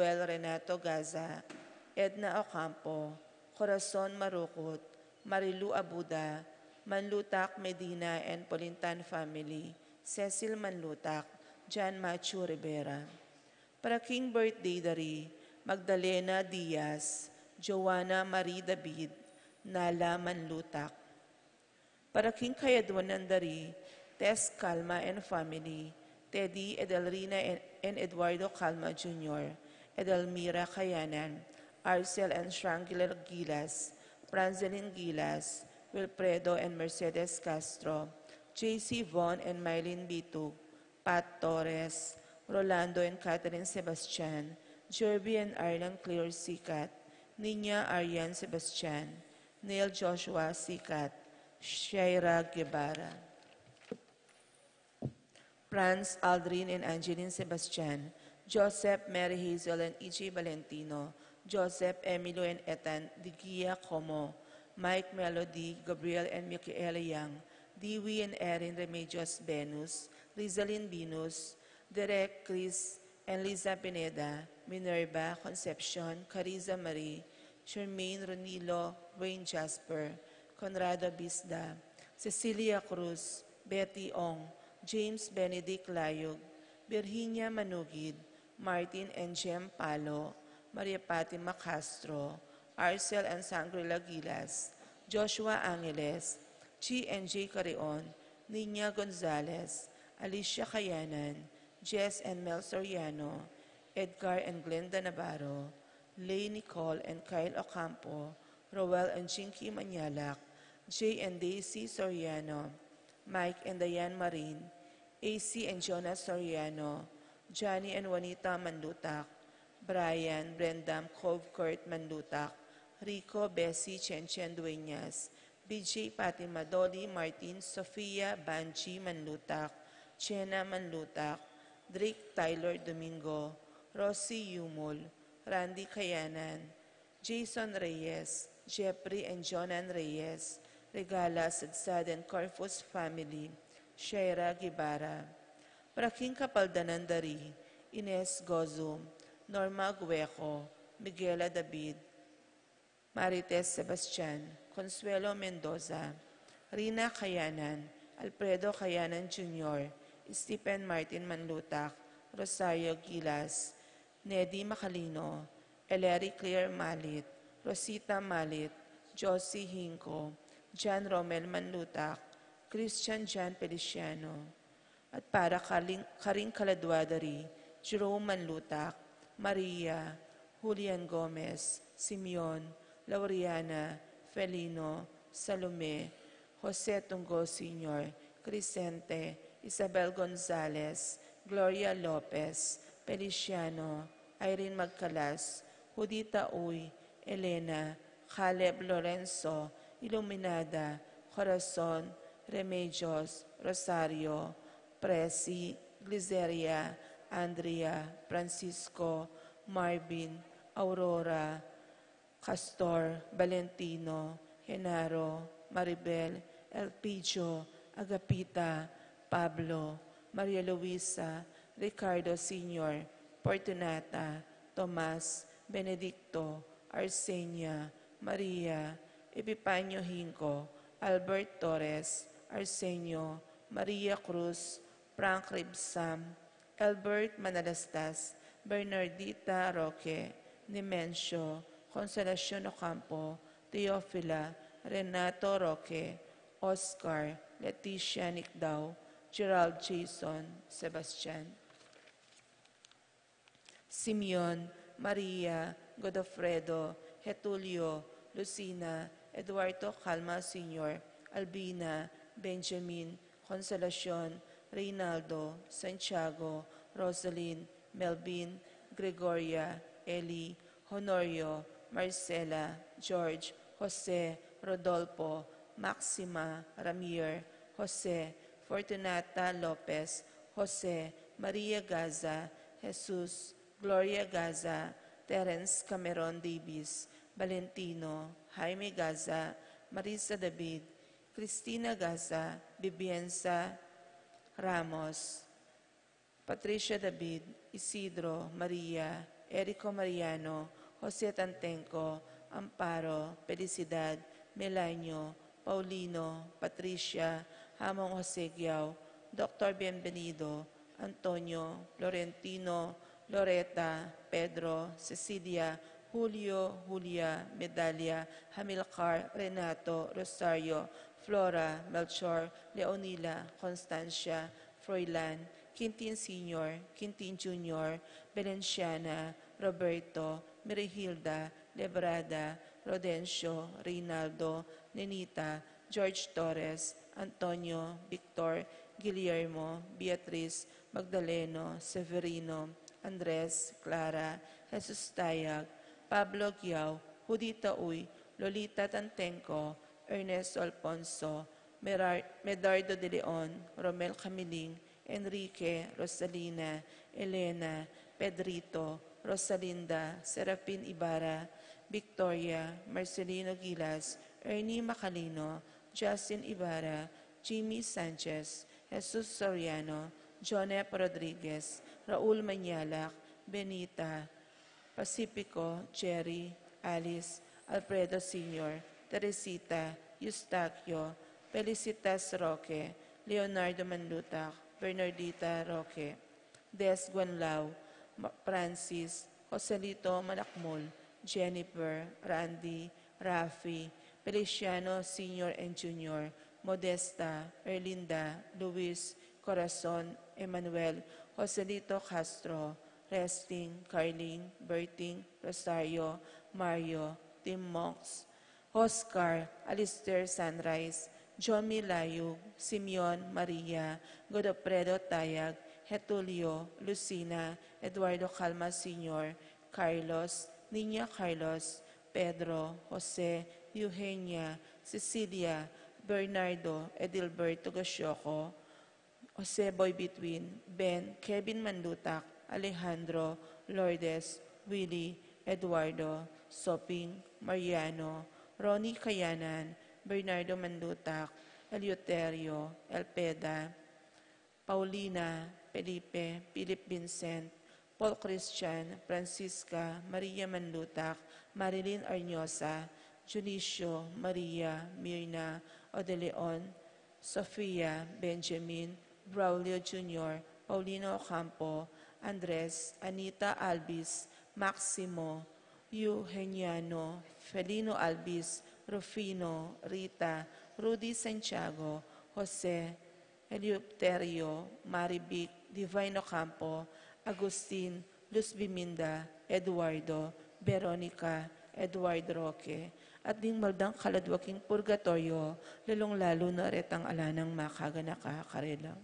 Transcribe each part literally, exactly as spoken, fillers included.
Joel Renato Gaza, Edna Ocampo, Corazon Marukut, Marilu Abuda, Manlutak Medina and Polintan family, Cecil Manlutak, John Machu Rivera. Para king birthday da ri Magdalena Diaz, Joanna Marie David, Nala Manlutak. Para king kayadwanan da ri Tess Calma and family, Teddy, Edelrina and, and Eduardo Calma Junior, Edelmira Kayanan, Arcel and Shangela Gilas, Franzelin Gilas, Wilfredo and Mercedes Castro, J C Von and Mylene Bitug, Pat Torres, Rolando and Catherine Sebastian, Jerby and Arlan Claire Sikat, Nina Arian Sebastian, Neil Joshua Sikat, Shaira Guevara. Franz, Aldrin and Angeline Sebastian, Joseph, Mary Hazel and E J Valentino, Joseph, Emilio and Ethan Digia Como, Mike, Melody, Gabriel and Michaela Yang, Dewey and Erin Remedios Venus, Rizalin Venus, Derek, Chris and Liza Pineda, Minerva, Concepcion, Cariza Marie, Charmaine, Ronilo, Wayne, Jasper, Conrado Bisda, Cecilia Cruz, Betty Ong, James Benedict Layug, Virginia Manugid, Martin and Jem Palo, Maria Fatima Castro, Arcel and Sangrila Gilas, Joshua Angeles, G and J Carion, Nina Gonzalez, Alicia Kayanan, Jess and Mel Soriano, Edgar and Glenda Navarro, Lay, Nicole and Kyle Ocampo, Roel and Jinky Manyalak, Jay and Daisy Soriano, Mike and Diane Marin, A C and Jonas Soriano, Johnny and Juanita Manlutak, Brian, Brendam, Cove Kurt Manlutak, Rico, Bessie, Chen Chen Dueñas, B J, Fatima, Dolly, Martin, Sofia, Banji Manlutak, Chena Manlutak, Drake, Tyler Domingo, Rosie Yumul, Randy Kayanan, Jason Reyes, Jeffrey and Jonan Reyes, Regala, Sadsad and Corpus family, Shaira Guevara. Para king kapaldanan da ri Ines Gozo, Norma Gueco, Miguela David, Marites Sebastian, Consuelo Mendoza, Rina Kayanan, Alfredo Kayanan Junior, Stephen Martin Manlutak, Rosario Gilas, Nedi Macalino, Eleri Claire Malit, Rosita Malit, Josie Hinco, John Romel Manlutak, Christian John Feliciano. At para karing, karing kaladwa da ri Jerome Manlutak, Maria, Julian Gomez, Simeon, Laureana, Felino, Salome, Jose Tungo Senior, Crescente, Isabel Gonzalez, Gloria Lopez, Feliciano, Irene Magcalas, Judita Uy, Elena, Caleb Lorenzo, Iluminada, Corazon, Remedios, Rosario, Presi, Gliceria, Andrea, Francisco, Marvin, Aurora, Castor, Valentino, Genaro, Maribel, Elpidio, Agapita, Pablo, Maria Luisa, Ricardo Senior, Fortunata, Tomas, Benedicto, Arsenia, Maria, Epifanio Hinco, Albert Torres, Arsenio, Maria Cruz, Frank Ribsam, Albert Manalastas, Bernardita Roque, Nemencio, Consolacion Ocampo, Teofila, Renato Roque, Oscar, Leticia Nicdao, Gerald Jason, Sebastian. Simeon, Maria, Godofredo, Getulio, Lucina, Eduardo Calma Senior, Albina, Benjamin, Consolacion, Reynaldo, Santiago, Rosalyn, Melvin, Gregoria, Eli, Honorio, Marcela, George, Jose, Rodolfo, Maxima, Ramir, Jose, Fortunata Lopez, Jose, Maria Gaza, Jesus, Gloria Gaza, Terence Cameron Davis, Valentino, Jaime Gaza, Marisa David, Cristina Gaza, Vivienza Ramos, Patricia David, Isidro, Maria, Erico Mariano, Jose Tantenco, Amparo, Felicidad, Melanio, Paulino, Patricia, Hamong Jose Giao, Doctor Bienvenido, Antonio, Florentino, Loreta, Pedro, Cecilia, Julio, Julia, Medalia, Hamilcar, Renato, Rosario, Flora, Melchor, Leonila, Constancia, Froilan, Quintin Senior, Quintin Junior, Belenciana, Roberto, Mirihilda, Lebrada, Rodencio, Reynaldo, Nenita, George Torres, Antonio, Victor, Guillermo, Beatriz, Magdaleno, Severino, Andres, Clara, Jesus Tayag, Pablo Giao, Judita Uy, Lolita Tantenco, Ernesto Alfonso, Merar-, Medardo de Leon, Romel Camiling, Enrique, Rosalina, Elena, Pedrito, Rosalinda, Serafin Ibarra, Victoria, Marcelino Gilas, Ernie Macalino, Justin Ibarra, Jimmy Sanchez, Jesus Soriano, Jonep Rodriguez, Raul Mañalac, Benita, Pacifico, Jerry, Alice, Alfredo Senior, Teresita, Eustaquio, Felicitas Roque, Leonardo Manlutac, Bernardita Roque, Des Guanlao, Ma-, Francis, Joselito Manakmul, Jennifer, Randy, Rafi, Feliciano Senior and Junior, Modesta, Erlinda, Luis, Corazon, Emmanuel, Joselito Castro, Resting, Carling, Berting, Rosario, Mario, Tim Monks, Oscar, Alistair Sunrise, Jomi Layug, Simeon, Maria, Godofredo Tayag, Getulio, Lucina, Eduardo Calma Senior, Carlos, Niña Carlos, Pedro, Jose, Eugenia, Cecilia, Bernardo, Edilberto Gasioco, Jose Boy Between, Ben, Kevin Manlutac, Alejandro, Lourdes, Willie, Eduardo, Soping, Mariano, Ronnie Kayanan, Bernardo Manlutac, Eleuterio, Elpeda, Paulina, Felipe, Philip Vincent, Paul Christian, Francisca, Maria Manlutac, Marilyn Arñosa, Dionisio, Maria, Mirna, Odeleon, Sofia, Benjamin, Braulio Junior, Paulino Ocampo, Andres, Anita Albis, Maximo, Eugeniano, Felino Albis, Rufino, Rita, Rudy Santiago, Jose, Eleuterio, Marivic, Divine Ocampo, Agustin, Luz Biminda, Eduardo, Veronica, Edward Roque, at ding maldang kaladwa king purgatoryo, lalung-lalu na retang ala nang makaganaka karela.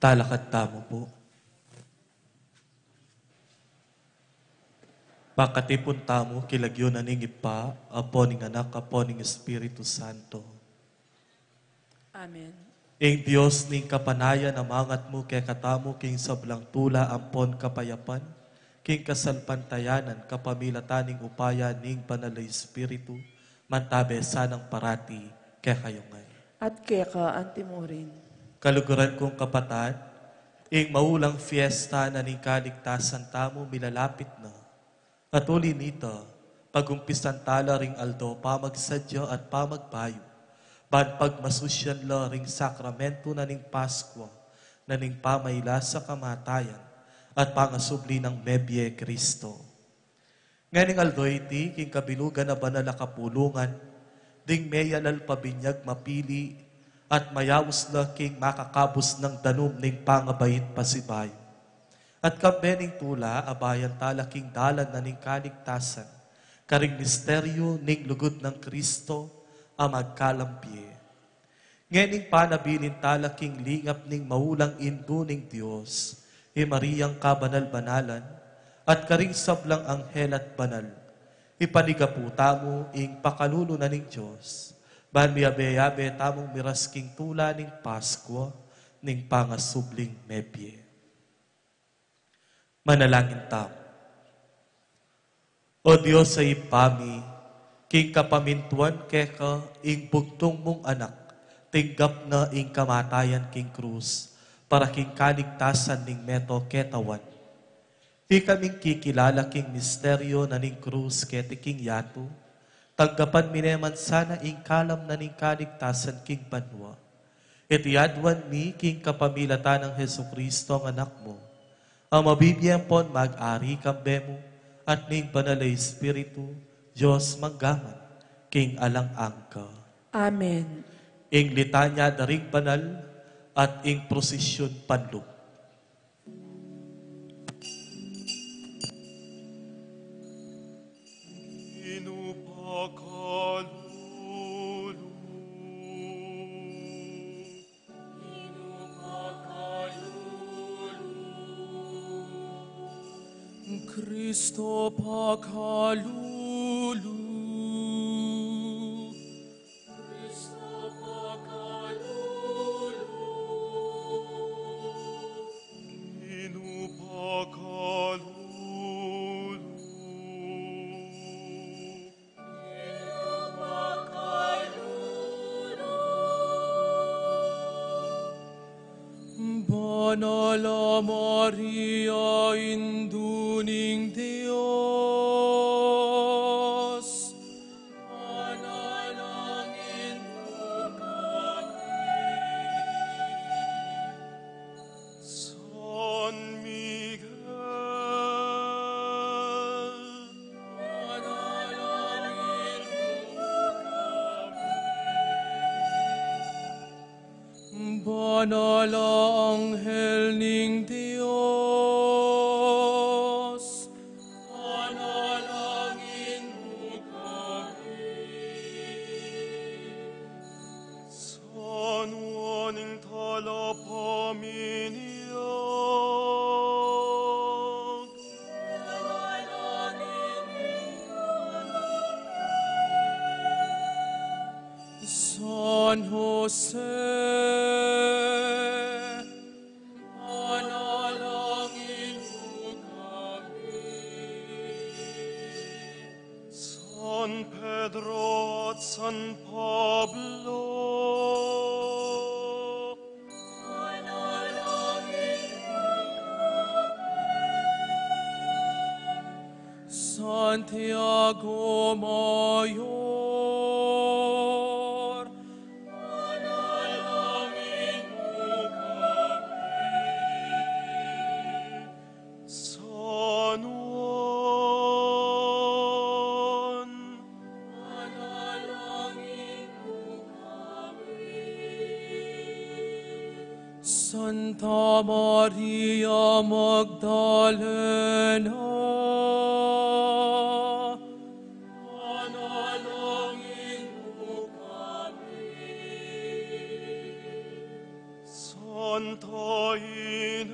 Talakad tamu pu. Pakatipun tamu king lagyu na ning Ibpa, ampon ning Anak, ampon ning Espiritu Santo. Amen. Ing Dios ning kapanayan a mangatmu kekatamu king sablang tula ampon kapayapan, king kasalpantayanan kapamilatan ning upaya ning Banal a Espiritu, mantabe sanang parati kekayu ngan. At keka antimurin. Kaluguran kung kapatad, ing maulang fiesta na ning kaligtasan tamu milalapit na. At uli nita, pagumpisan tala ring aldo pamagsadya at pamagbayu, ban pagmasusyan la ring sakramento na ning Paskwa, na ning pamaila sa kamatayan, at pangasubli nang mebie Kristo. Ngening aldo iti, king kabilugan na banal a kapulungan, ding meyalalpa binyag mapili, at mayaus la king makakabus nang danum ning pangabait pasibayu. At kambe ning tula, abayan tala king dalan na ning kaligtasan, karing misteryu ning lugud nang Kristo a magkalam bie. Ngening panabilin tala king lingap ning maulang indu ning Dios, i Mariang kabanal-banalan, at karing sablang anghel at banal, ipanigapu tamu ing pakalulu na ning Dios, ban miyabe-yabe tamung miras king tula ning Paskwa ning pangasubling mebie. Manalangin tamu. O Dios a Ibpa mi, king kapamintuan keka ing bugtung mung Anak, tinggap na ing kamatayan king krus, para king kaligtasan ning meto ketawan. Ikaming kikilala king misteryu na ning krus keti king yatu, tanggapan mi ne man sana ing kalam na ning kaligtasan king banua. Iti aduan mi king kapamilatan nang Jesucristo a Anak mu, a mabibie ampon mag-ari kambe mu at ning Banal a Espiritu, Dios mangga man king alang angga. Amen. Ing litanya da ring banal at ing prosesyun panlub. Ginu pakalulu. Ginu pakalulu. Kristo pakalulu. Kristo pakalulu. Ginu pakalulu. Ginu pakalulu. Banal a Maria, Indu ning Dios, manalangin mu kami. San Miguel, manalangin mu kami. Banal a anghel ning Dios, manalangin mu kami. San Juan ing Talapamilyag, manalangin mu kami. San Jose, manalangin mu kami. San Pedro at San Pablo, manalangin mu kami. Santiago Mayor, manalangin mu kami. San Juan, manalangin mu kami. Santa Maria Magdalena, manalangin mu kami. Santa Ines,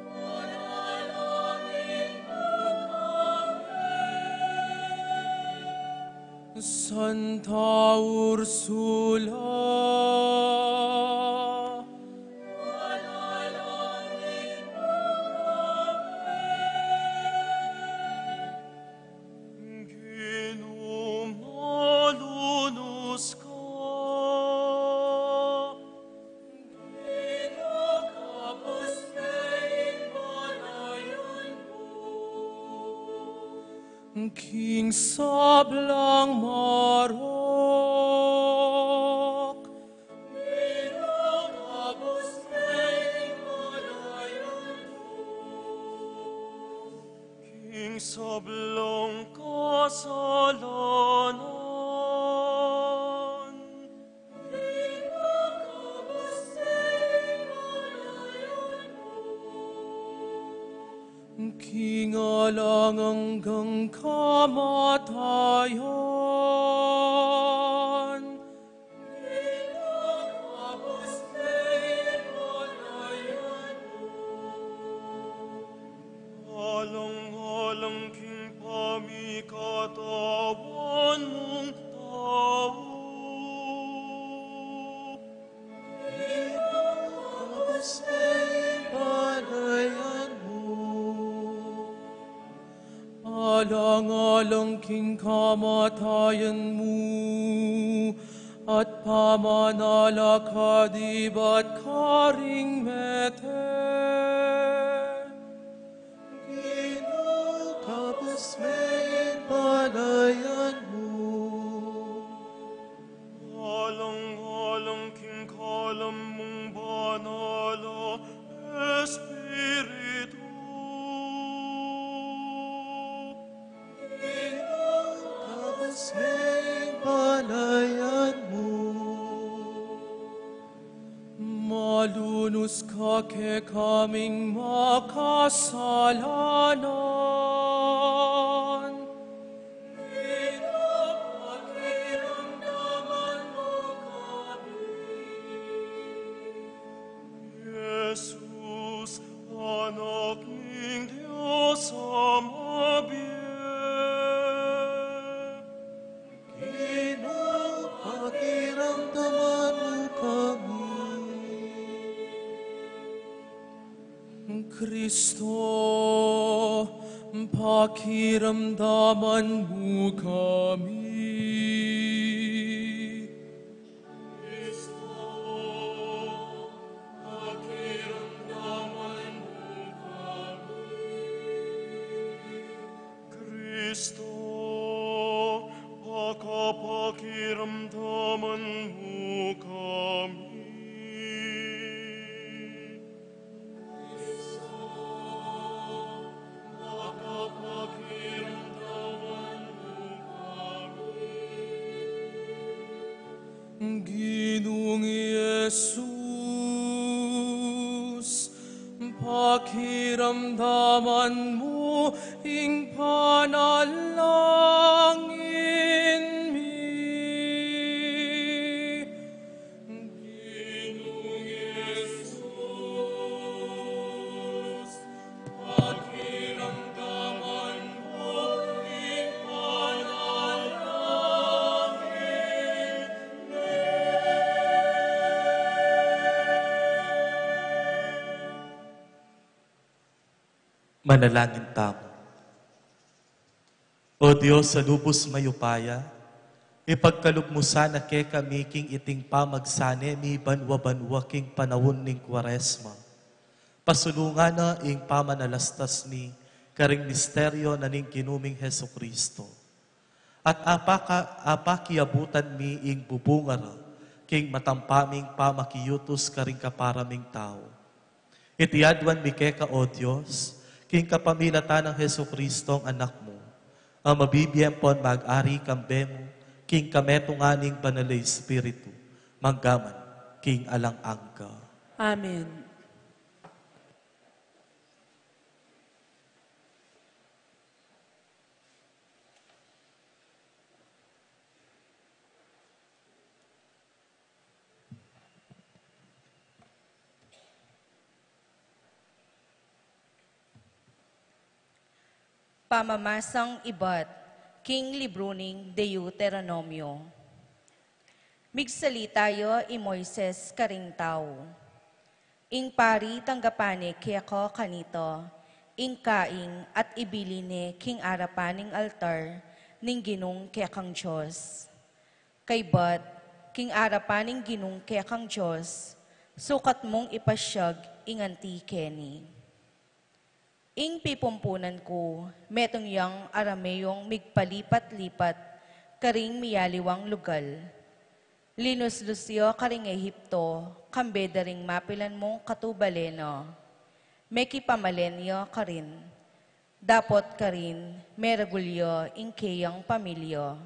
manalangin mu kami. Santa Ursula, manalangin mu kami. Ginu malunus ka. Ginu, kapus me ing panayan mu. King sablang marok. Ginu, kapus me ing panayan mu. King sablang kasalanan. King alang anggang kamatayan. Alang-alang king pamikatawan mung tau. Tapos ing panayan mu. Alang-alang king kamatayan mu, at pamanalakad ibat karing mete. Ginu, tapos ing panayan mu. Alang-alang king kalam mung banal a Espiritu. Tapos ing panayan mu. Malunus ka kekaming makasalanan. Jesus, Anak ning Dios a mabie. Ginu, pakiramdaman mu kami. Kristo, pakiramdaman mu kami. Kristo, pakiramdaman mu kami. Kristo, pakapakiramdaman mu kami. Kristo, pakapakiramdaman mu kami. Ginung Jesus, pakiramdaman mu ing panalangin mi. Ginung Jesus, pakiramdaman mu ing panalangin mi. Manalangin tamu. O Dios a lubus mayupaya, ipagkalub mu sana kekami king iting pamagsane mi banua-banua king panaun ning Kuaresma. Pasulungan na ing pamanalastas mi karing misteryo na ning Ginu ming Jesucristo. At apaka-, apakiabutan mi ing bubunga ra king matampa ming pamakiutus karing kapara ming tau. Iti aduan mi keka, O Dios, king kapamilatan nang Jesucristong Anak mu, a mabibie ampon mag-ari kambe mu, king kametungan ning Banal a Espiritu, mangga man king alang angga. Amen. Pamamasang ibat king libru ning Deuteronomio. Migsalita ya i Moises karing tau. Ing pari tanggapan ne keka kanita ing kaing at ibili ne king arapan ning altar ning Ginung kekang Dios. Kaybat, king arapan ning Ginung kekang Dios, sukat mung ipasiag ing anti keni. Ing pipumpunan ku, metung yang Arameong migpalipat-lipat karing miyaliwang lugal. Linuslus ya karing Egipto, kambe da ring mapilan mung katubale na. Mekipamalen ya karin. Dapot karin, meragul ya ing keyang pamilya.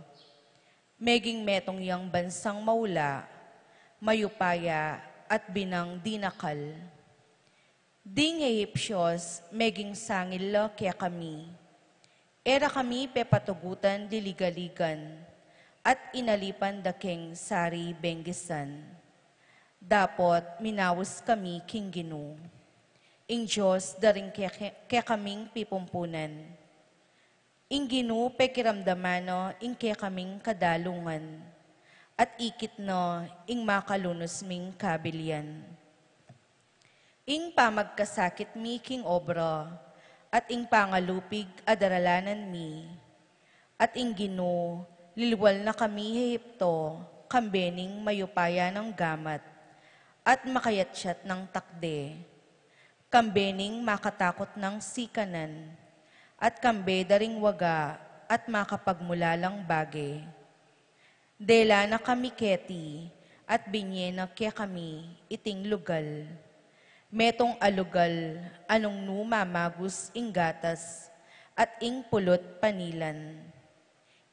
Meging metung yang bansang maula, mayupaya, at binang dinakal. Ding Ehipcios meging sangil la kekami. E ra kami pepatugutan liligaligan, at inalipan da keng sari benggisan. Dapot minaus kami king Ginu, ing Dios da ring ke-, kekaming pipumpunan. Ing Ginu pekiramdaman na ing kekaming kadalungan, at ikit na ing makalunus ming kabilian. Ing pamagkasakit mi king obra, at ing pangalupig a daralanan mi, at ing Ginu lilwal na kami Ehipto, kambe ning mayupaya nang gamat, at makayatyat nang takde, kambe ning makatakut nang sikanan, at kambe da ring waga at makapagmulalang bage. Dela na kami keti, at binye na kekami iting lugal. Metung a lugal a nung nu mamagus ing gatas, at ing pulut panilan.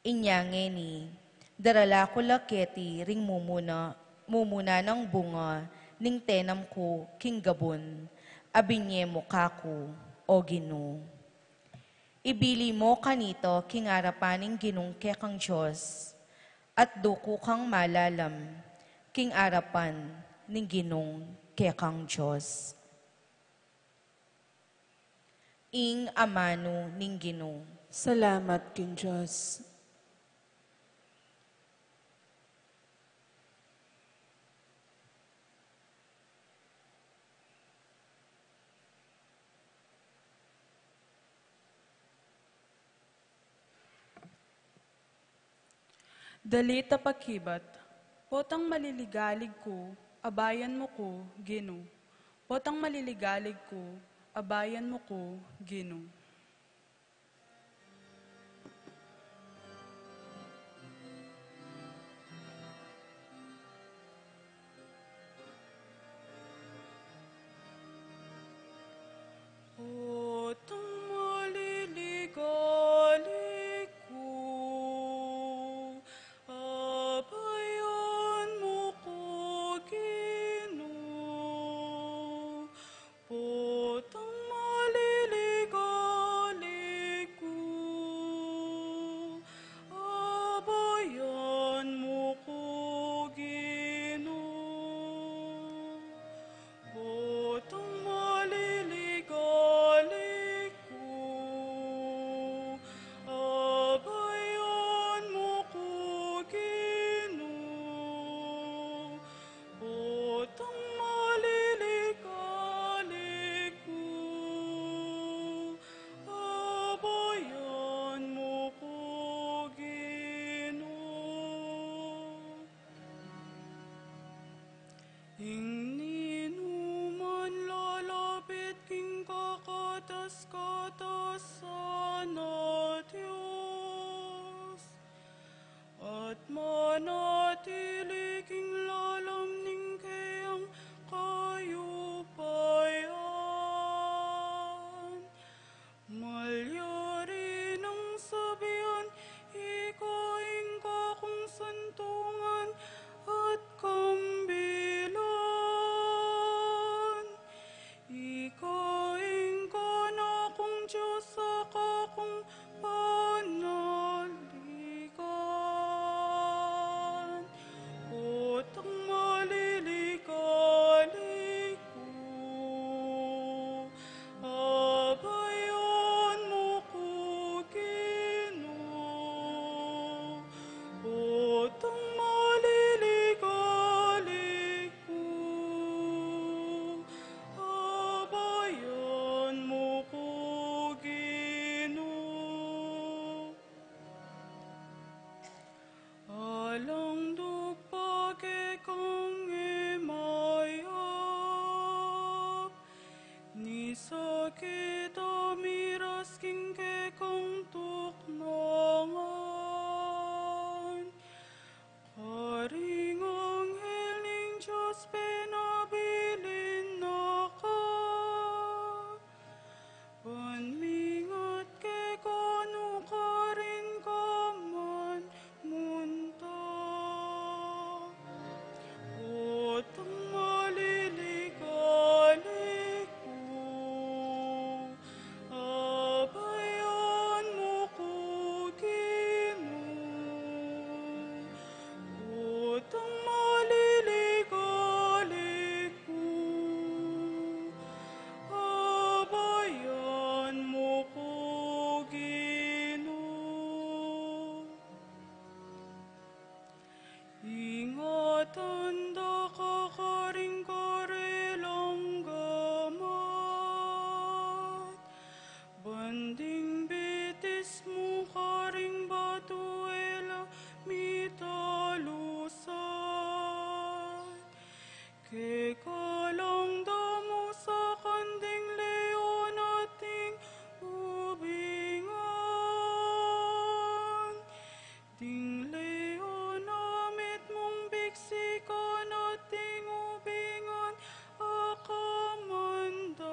Inya ngeni, darala ku la keti ring mumuna, mumuna nang bunga ning tenam ku king gabun, a binye mu kaku, O Ginu. Ibili mu kanita king arapan ning Ginung kekang Dios, at duku kang malalam king arapan ning Ginung kekang Dios. Ing amanu ning Ginu. Salamat king Dios. Dalit a pakibat. Potang maliligalig ku, abayan mu ku, Ginu. Potang maliligalig ku, abayan mu ku, Ginu. Potang maliligalig ku, abayan mu ku, Ginu. Potang maliligalig ku, abayan mu ku, Ginu. Potang maliligalig ku, abayan mu ku, Ginu. Potang maliligalig ku, abayan mu ku, Ginu. Ing ninuman lalapit king kakatas-katasan a Dios, at manatili king lalam ning keyang kayupayan. Malyari nang sabian, ika ing kakung santungan at kambilan. Ikalang damusa kanding leon at ding ubingan. Ding leon a mitmung biksikan at ding ubingan a kamandagan.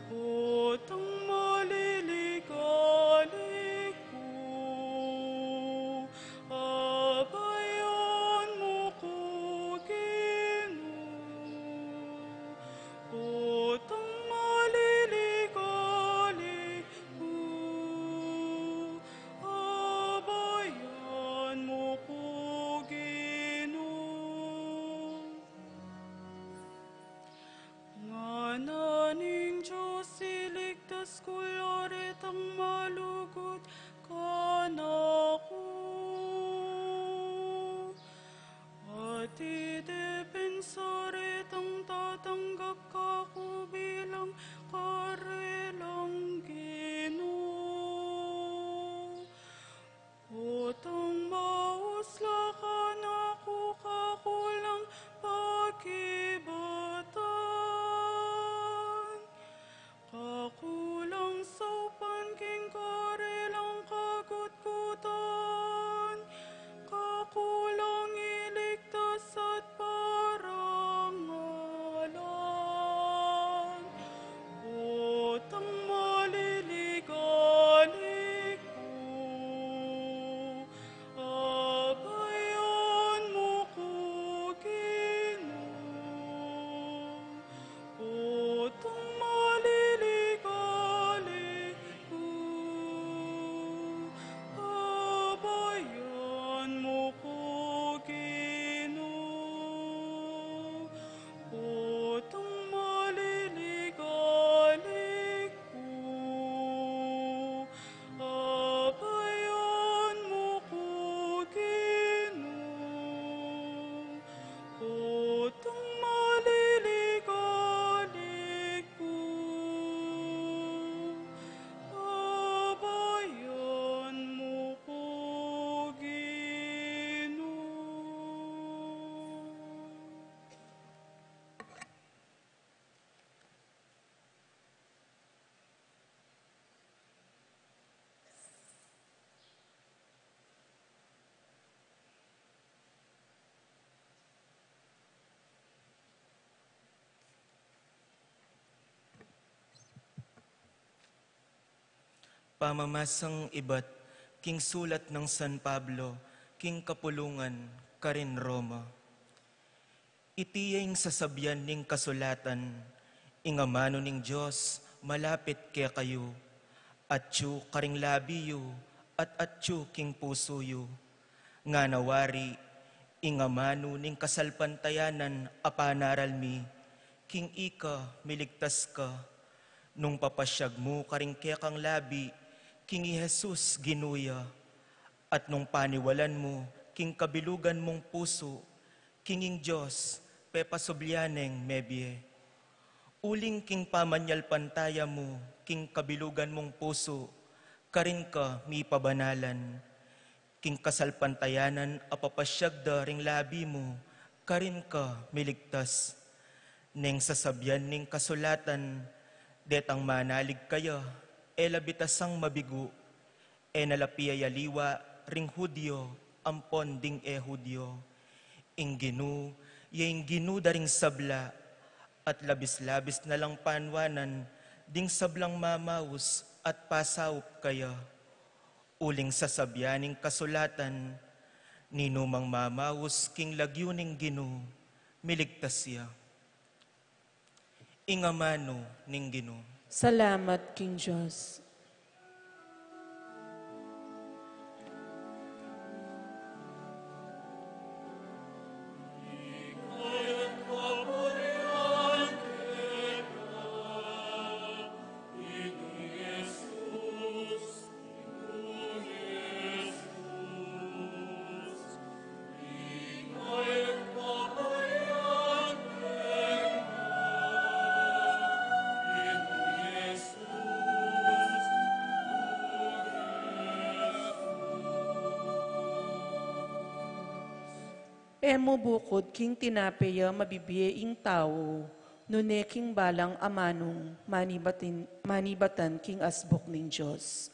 Potang maliligaliku, abayan mu ku, Ginu. Potang maliligaliku, abayan mu ku, Ginu. Ngana ning Dios, iligtas ku la retang malugud kanaku. At idepensa retang tatanggap kaku bilang karelang Ginu. Potang maus la kanaku kakulang pakibatan, kakulang saupan king karelang kagutgutan, kakulang iligtas at parangalan. Potang maliligaliku, abayan mu ku, Ginu. Potang maliligaliku, abayan mu ku, Ginu. Potang maliligaliku, abayan mu ku, Ginu. Potang maliligaliku, abayan mu ku, Ginu. Pamamasang ibat king sulat nang San Pablo king kapulungan karin Roma. Iti ya ing sasabian ning kasulatan, ing amanu ning Dios malapit kekayu, atyu karing labi yu, at atyu king pusu yu. Ngana wari, ing amanu ning kasalpantayanan a panaral mi, king ika miligtas ka, nung papasiag mu karing kekang labi, king i Jesus Ginu ya, at nung paniwalan mu, king kabilugan mung pusu, king ing Dios pepasublian neng mebie. Uling king pamanyalpantaya mu, king kabilugan mung pusu, karin ka mipabanalan. King kasalpantayanan a papasiag da ring labi mu, karin ka miligtas. Neng sasabian ning kasulatan, detang manalig kaya, e la bitasang mabigu, e na la pia aliwa ring Judio ampon ding e Judio. Ing Ginu, ya ing Ginu da ring sabla, at labis-labis na lang panuanan ding sablang mamaus at pasaup kaya. Uling sasabian ning kasulatan, ninumang mamaus king lagyu ning Ginu, miligtas ya. Ing amanu ning Ginu. Salamat king Dios. E mu bukud king tinape ya mabibie ing tau, nune king balang amanung manibatin, manibatan king asbuk ning Dios.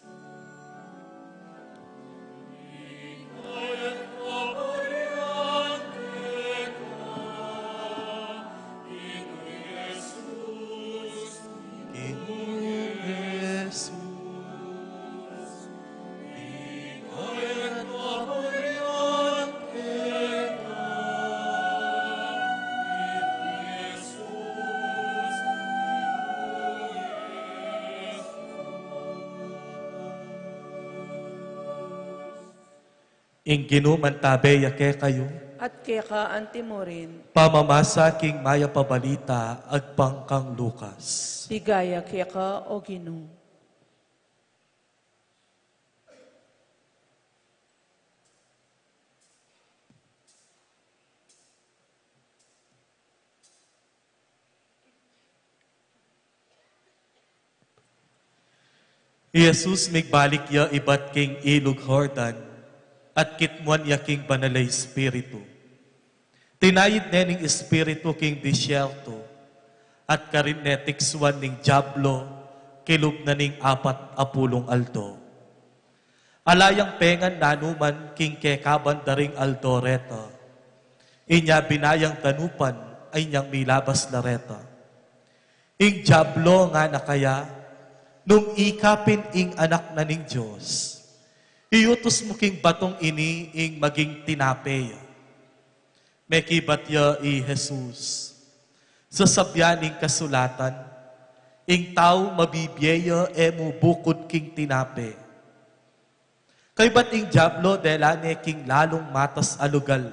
Ing Ginu mantabe ya kekayu. At keka antimurin. Pamamasa king Mayap a Balita agpang kang Lucas. Ligaya keka, O Ginu. I Jesus migbalik ya ibat king ilug Jordan, at kitmuan ya king Banal a Espiritu. Tinayid ne ning Espiritu king disyerto, at karin ne tiksuan ning Diablo, kilub na ning apat a pulung aldo. Ala yang pengan nanuman king kekaban da ring aldo reta. Inya binayang danupan, inyang milabas la reta. Ing Diablo ngana kaya, nung ika pin ing Anak na ning Dios, iutus mu king batung ini ing maging tinape ya. Mekibat ya i Jesus. Sasabian ning kasulatan, ing tau mabibie ya e mu bukud king tinape. Kaybat ing Diablo dela ne king lalung matas a lugal,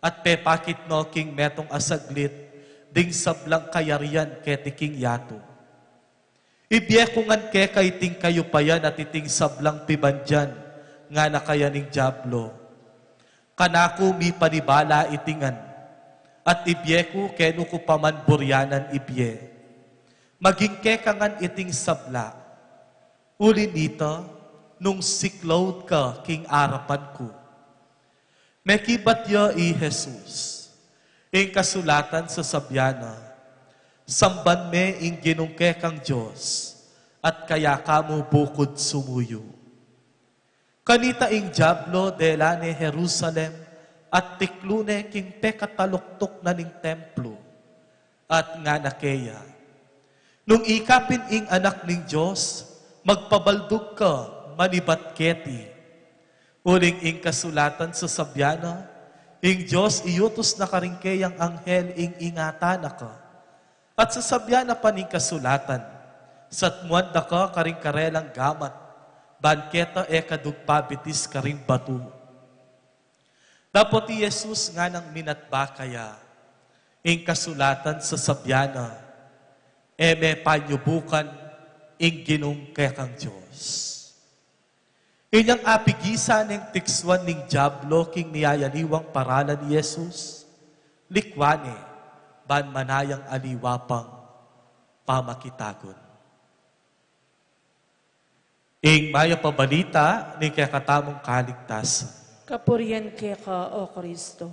at pepakit no king metung a saglit ding sablang kayarian keti king yatu. Ibie ku ngan keka iting kayupayan at iting sablang pibandian, ngana kaya ning Diablo. Kanaku mipanibala iti ngan, at ibie ku kenu ku pa man burianan ibie. Maging keka ngan iting sabla, uli nita nung siklaud ka king arapan ku. Mekibat ya i Jesus. Ing kasulatan sasabian na, samban me ing Ginung kekang Dios, at kaya ka mu bukud sumuyu. Kanita ing Diablo dela ne Jerusalem at tiklu ne king pekataluktuk na ning templo. At ngana keya, nung ika pin ing Anak ning Dios, magpabaldug ka manibat keti. Uling ing kasulatan sasabian na, ing Dios iutus na karing keyang anghel ing ingatan na ka. At sasabian na pa ning kasulatan, satmuan da ka karing karelang gamat, ban keta e ka dugpabitis karing batu. Dapot i Jesus nganang minatbak kaya, ing kasulatan sasabian na, e me panyubukan ing Ginung kekang Dios. Inyang apigisan neng tiksuan ning Diablo king miyayaliwang paralan i Jesus, likwan ne, ban manayang aliwa pang pamakitagun. Ing Mayap a Balita ning kekatamung kaligtasan. Kapurian keka, O Kristo.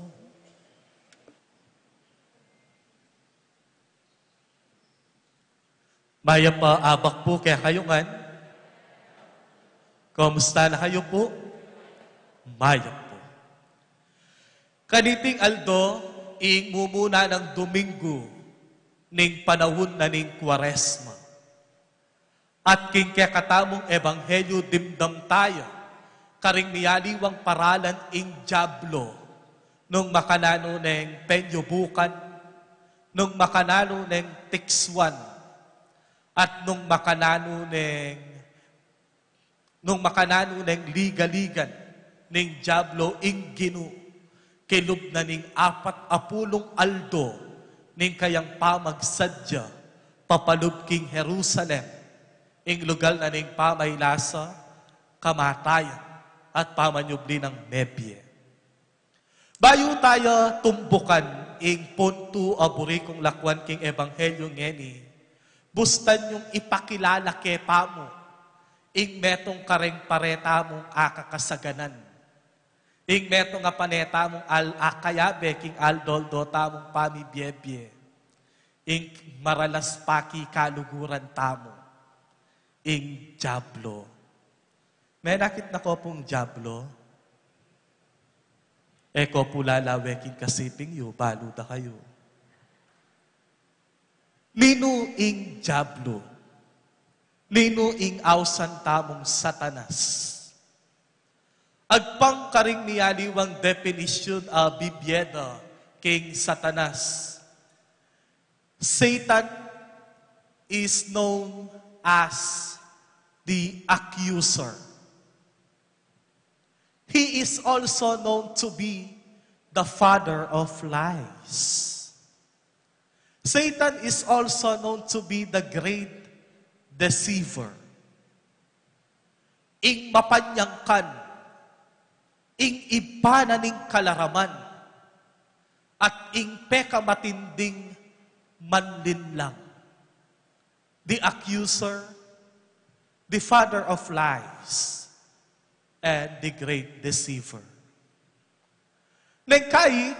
Mayap a abak pu kekayu ngan. Kumusta na kayu pu? Mayap pu. Kaniting aldo, ing mumuna nang Dominggu ning panaun na ning Kuaresma. At king kekatamung ebanghelyu dimdam taya, karing miyaliwang paralan ing Diablo, nung makananu neng penyubukan, nung makananu neng tiksuan, at nung makananu neng, nung makananu neng ligaligan ning Diablo ing Ginu, kilub na ning apat a pulung aldo ning kayang pamagsadya, papalub king Jerusalem, ing lugal na ning pamailasa, kamatayan, at pamanyubli nang mebie. Bayu taya tumbukan ing puntu a buri kung lakwan king ebanghelyu ngeni, bustan yung ipakilala ke pamu ing metung kareng pareta mung akakasaganan. Ing metung a pane tamung al-, akayabe king aldo-aldo tamung pamibiebie. Ing maralas pakikaluguran tamu. Ing diablo. Menakit na ko pung diablo. E ko pu lalawe king kasiping yu, balu da kayu. Ninu ing diablo? Ninu ing ausan tamung Satanas? Agpang karing mialiwang definisyun a bibie da king Satanas. Satan is known as the accuser. He is also known to be the father of lies. Satan is also known to be the great deceiver. Ing mapanyangkan, ing ibpa na ning kalaraman, at ing pekamatinding manlinlang. The accuser, the father of lies, and the great deceiver. Neng kai,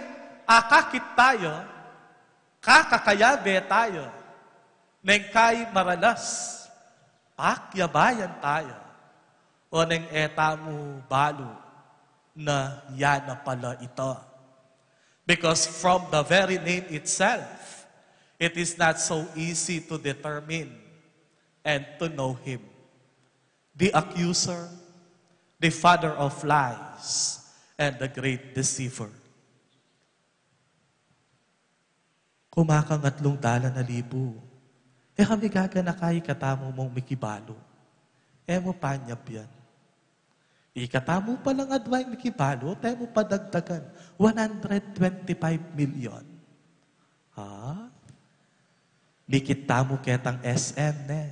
akakit tayo, kakakayabe tayo. Neng kai maralas, pakyabayan tayo. O neng e tamu balu na ya na pala ito. Because from the very name itself, it is not so easy to determine and to know him. The accuser, the father of lies, and the great deceiver. Kumakangatlung dalan a libu. E kami gaganaka, ikatamu mung mikibalu. E mu panyap yan. Ikatamu palang adwa ing mikibalu, te mu padagdagan. One hundred twenty-five million. Ha? Mikit tamu ketang S M, ne?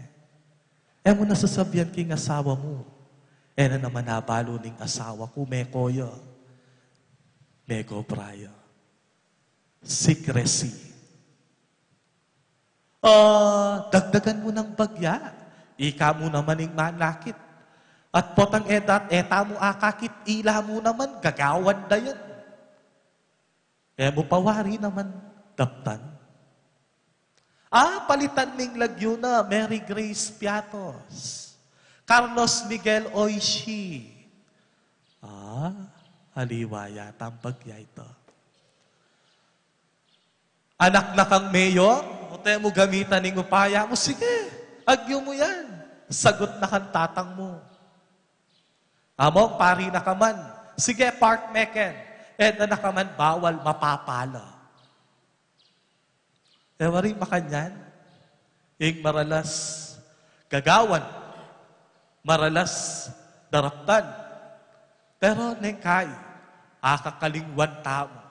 E mu na sasabian king asawa mu. E na naman abalu ning asawa ku, meko ya. Meko pra ya. Secrecy. Ah, dagdagan mu nang bagya. Ika mu naman ing manakit. At potang e dat, e tamu akakit, ila mu naman, gagawan da yan. E mu pa wari naman daptan. Ah, palitan ning lagyu na, Mary Grace Piatos, Carlos Miguel Oishi. Ah, aliwa yata ing bagya ita. Anak na kang mayor, o te mu gamitan ing upaya mu, sige, agyu mu yan. Sagut na kang tatang mu. Among pari na ka man, sige, park meken. E da na ka man bawal, mapapala. E wari makanyan, ing maralas gagawan, maralas daraptan. Pero neng kai, akakalingwan tamu,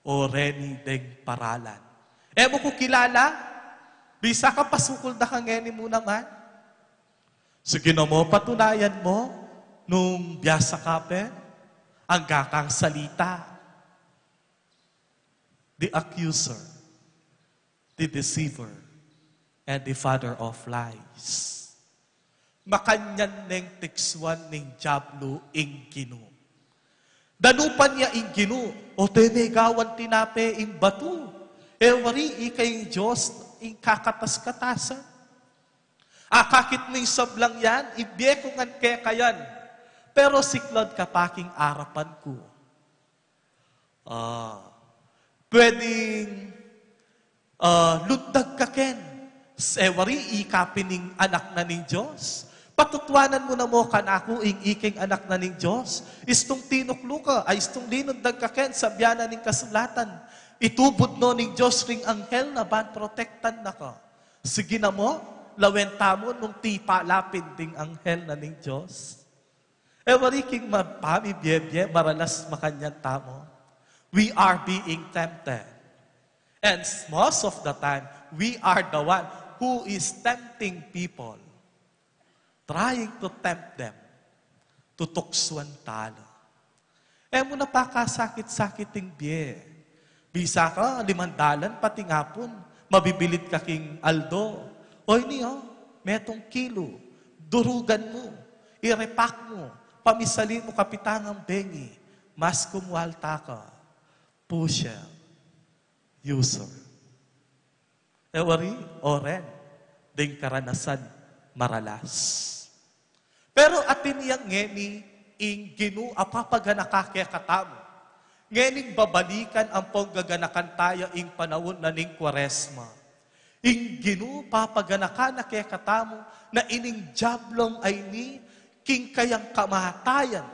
o reni deng paralan. E mu ku kilala, bisa ka pasukul da ka ngeni mu naman. Sige na mu, patunayan mu, nung biasa ka pen, angga kang salita. The accuser, the deceiver, and the father of lies. Makanyan neng tiksuan ning diablo ing Ginu. Danupan ya ing Ginu, o te me gawan tinape ing batu. E wari ika ing Dios ing kakatas-katasan. Akakit mu ing sablang yan, ibie ku ngan keka yan. Pero siklaud ka pa king arapan ku. Ah, pwedeng, ah, lundag ka ken. E wari ika pin ing anak na ning Dios. Patutuanan mu na mu kanaku ing ikeng anak na ning Dios. Istung tinuklu ka, ay istung linundag ka ken, sabian na ning kasulatan, itubud no ning Dios ring anghel na ban protektan na ka. Sige na mu, lawen tamu nung tipa lapin ding anghel na ning Dios. E wari king ma-, pamibiebie, maralas makanyan tamu. We are being tempted. And s-, most of the time, we are the one who is tempting people, trying to tempt them, tutuksuan tala. E mu na pakasakit-sakit ing bie. Bisa ka, limang dalan, pati ngapun, mabibilid ka king aldo. Oy, ini, o, metung kilu, durugan mu, irepak mu, pamisali mu kapitangan bengi, Mas kumualta ka, pusher, user. E wari, oren, ding karanasan maralas. Pero atin yang ngeni ing Ginu a papaganaka kekatamu. Ngening babalikan ampong gaganakan taya ing panaun na ning Kuaresma. Ing Ginu papaganaka na kekatamu na ining diablo a ini king kayang kamatayan,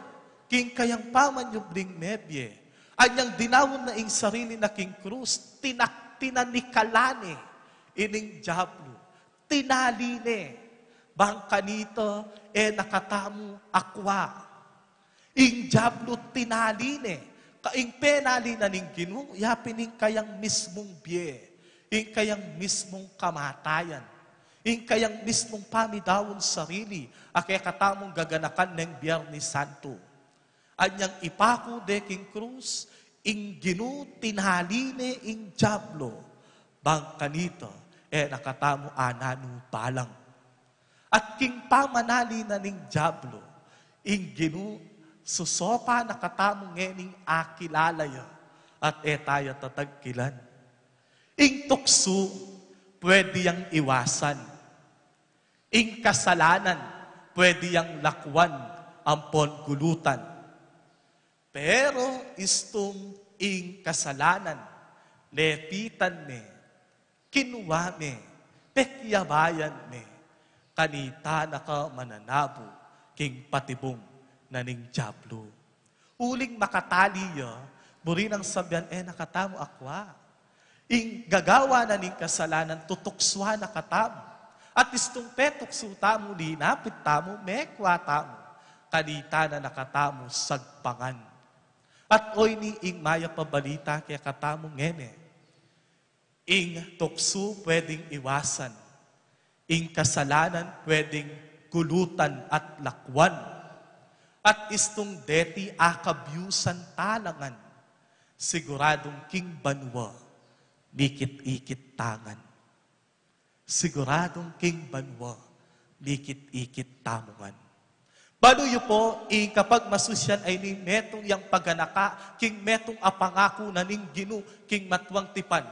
king kayang pamanyubling mebie. Anyang dinaun na ing sarili na king krus, tinak-, tinanikalan ne ining diablo. Tinali ne, bang kanita e na katamu akua. Ing diablo tinali ne, ka ing penali na ning Ginu, ya pin ing kayang mismung bie, ing kayang mismung kamatayan, ing kayang mismung pamidaun sarili, a kekatamung gaganakan neng Biernes Santo. Anyang ipaku de king krus, ing Ginu tinali ne ing diablo, bang kanita e na katamu ananu balang. At king pamanali na ning diablo, ing Ginu susopa na katamu ngening akilala ya, at e taya tatagkilan. Ing tuksu, pwede yang iwasan. Ing kasalanan, pwede yang lakuan ampon gulutan. Pero istung ing kasalanan, lepitan me, kinua me, pekyabayan me, kanita na ka mananabu king patibung na ning diablo. Uling makatali ya, buri nang sabian e na katamu akua. Ing gagawa na ning kasalanan tutuksuan na katamu. At istung petuksu tamu, linapit tamu, mekua tamu, kanita na na katamu sagpangan. At oyni ing mayap a balita kekatamu ngeni. Ing tuksu pwedeng iwasan. Ing kasalanan pwedeng gulutan at lakuan. At istung deti akabyusan talangan. Siguradung king banua, mikit-ikit tangan. Siguradung king banua, mikit-ikit tamungan. Balu yu po, ing kapagmasusyan a ini metung yang paganaka king metung a pangaku na ning Ginu king matuang tipan.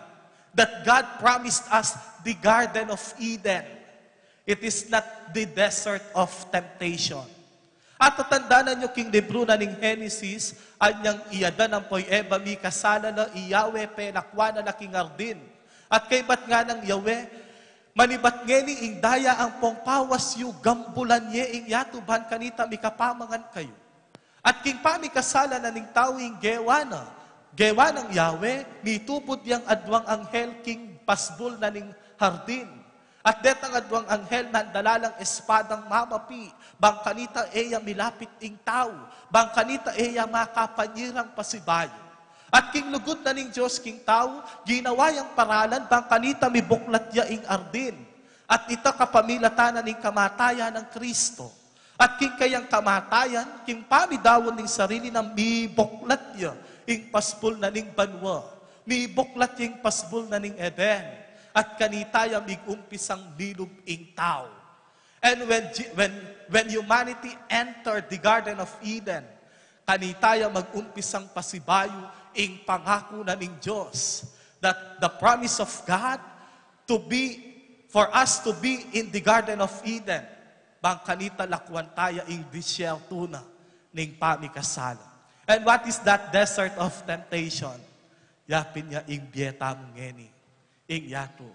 That God promised us the Garden of Eden. It is not the desert of temptation. At tatandanan yu king libru na ning Henesis, anyang i Adan ampo i Eva mikasala la, i Yahweh penakua na la king hardin. At kaybat ngana nang Yahweh, manibat ngeni ing daya ampong pawas yu, gambulan ye ing yatu ban kanita mikapamangan kayu. At king pamikasala na ning tau ing gewa na, gewa nang Yahweh, mitubud yang adwang anghel king pasbul na ning hardin. At detang adwang anghel nandala lang espadang mamapi, bang kanita e ya milapit ing tau, bang kanita e ya makapanyirang pasibayu. At king lugud na ning Dios king tau, ginawa yang paralan, bang kanita mibuklat ya ing hardin. At ita kapamilatan na ning kamatayan nang Kristo. At king kayang kamatayan, king pamidaun ning sarili na, mibuklat ya ing pasbul na ning banua. Mibuklat ya ing pasbul na ning Eden. At kanita ya migumpisang lilub ing tau. And when, Je-, when, when humanity entered the Garden of Eden, kanita ya magumpisang pasibayu ing pangaku na ning Dios, that the promise of God to be, for us to be in the Garden of Eden, bang kanita lakuan taya ing disyerto na ning pamikasala. And what is that desert of temptation? Ya pin ya ing bie tamu ngeni, ing yatu.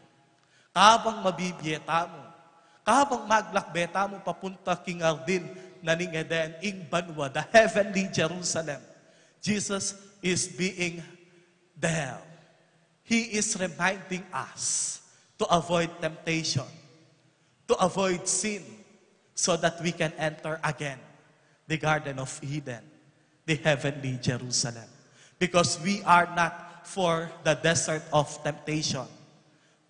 Kabang mabibie tamu, kabang maglakbe tamu papunta king hardin na ning Eden, ing banua, the heavenly Jerusalem, Jesus is being there. He is reminding us to avoid temptation, to avoid sin, so that we can enter again the Garden of Eden, the heavenly Jerusalem. Because we are not for the desert of temptation.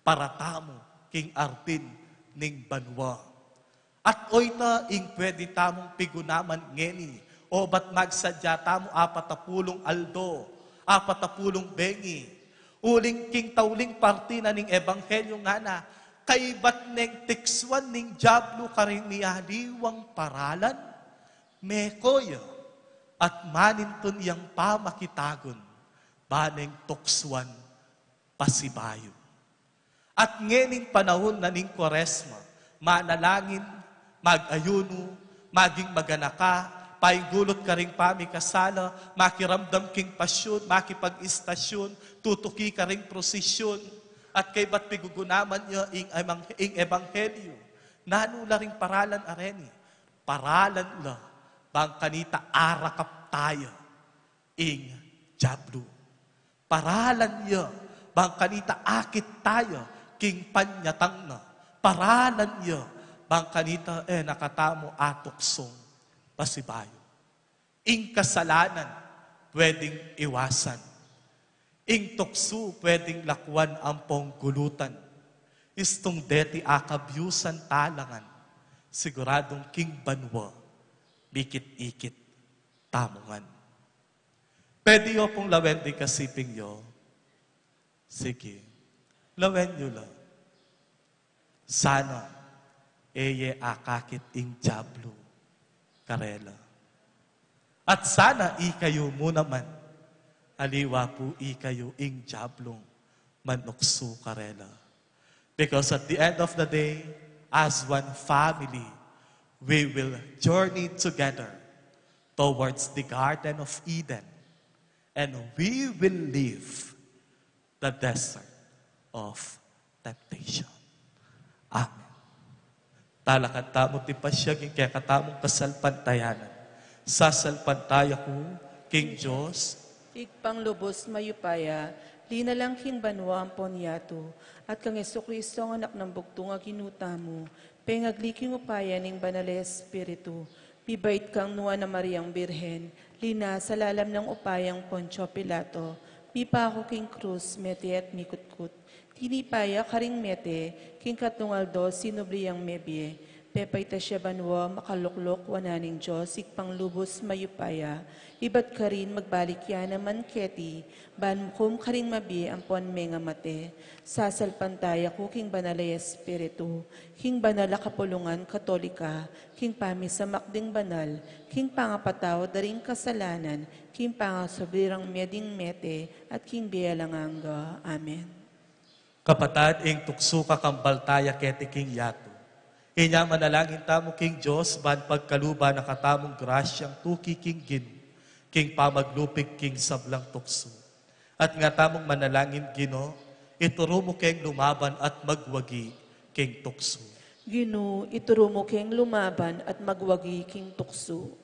Para tamu king hardin ning banua. At oyta ing pwede tamung pigunaman ngeni, obat magsadya tamu apat a pulung aldo, apat a pulung bengi. Uling king tauling parti na ning ebanghelyo ngana, kaybat neng tiksuan ning diablu karing mialiwang paralan, meko ya, at manintun yang pamakitagun, ba neng tuksuan pasibayu. At ngening panaun na ning Kuaresma, manalangin, mag-ayunu, maging maganaka, paingulut karing pamikasala, makiramdam king pasyun, makipag-istasyun, tutuki karing prosisyun, at kaybat pigugunaman ya ing, emang-, ing ebanghelyu. Nanu la ring paralan a reni? Paralan la bang kanita arakap taya ing dyablu. Paralan ya bang kanita akit taya king panyatang na. Paralan ya bang kanita e na katamu atuksung pasibayu. Ing kasalanan pwedeng iwasan. Ing tuksu pwedeng lakuan ampong gulutan. Istung deti akabyusan talangan, siguradung king banua mikit-ikit tamu ngan. Pwede yu pung lawen ding kasiping yu? Sige, lawen yu la. Sana e ye akakit ing dyablu karela. At sana ikayu mu naman, aliwa pu ikayu ing dyablung manuksu karela. Because at the end of the day, as one family, we will journey together towards the Garden of Eden, and we will leave the desert of temptation. Amen. Talakad tamu tipasyag ing kekatamung kasalpantayanan. Sasalpantaya ku king Dios, Ibpang lubos mayupaya, linalang king banua ampon yatu, at kang Jesucristo, Anak nang Bugtung a Ginu tamu, pengagli king upaya ning Banal a Espiritu, mibait kang Nuan a Mariang Birhen, linasa lalam nang upayang Poncio Pilato, mipaku king krus, mete at mikutkut. Tinipa ya karing mete, king katlung aldo sinubli yang mebie, pepaitas ya banua, makaluklok wanan ning Dios, Ibpang lubos mayupaya, ibat karin magbalik ya naman keti, ban mukum karing mabie ampon mengamate. Sasalpantaya ku king Banal a Espiritu, king banal a kapulungan Katolika, king pamisamak ding banal, king pangapatawad da ring kasalanan, king pangasubli rang mie ding mete, at king bie alang angga. Amen. Kapatad, ing tuksu kakambal taya keti king yatu. Inya manalangin tamu king Dios ban pagkaluban na katamung grasyang tuki king Ginu, king pamaglupig king sablang tuksu. At nga tamung manalangin, Ginu, ituru mu keng lumaban at magwagi king tuksu. Ginu, ituru mu keng lumaban at magwagi king tuksu.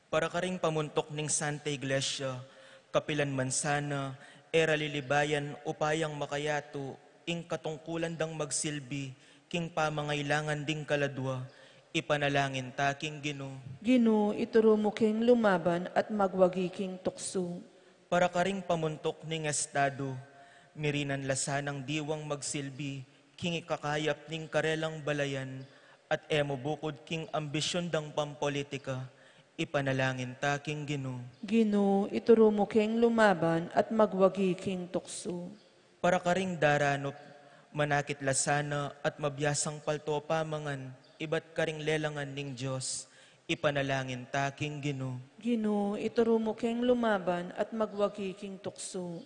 Para karing pamuntuk ning Santa Iglesia, kapilan man sana e ra lilibayan upayang makayatu ing katungkulan dang magsilbi king pamangailangan ding kaladua, ipanalangin ta king Ginu. Ginu, ituru mu keng lumaban at magwagi king tuksu. Para karing pamuntuk ning estadu, mirinan la sanang diwang magsilbi king ikakayap ning karelang balayan at e mu bukud king ambisyun dang pampolitika, ipanalangin ta king Ginu. Ginu, ituru mu keng lumaban at magwagi king tuksu. Para karing daranup, manakit la sana at mabiasang palto pamangan ibat karing lelangan ning Dios, ipanalangin ta king Ginu. Ginu, ituru mu keng lumaban at magwagi king tuksu.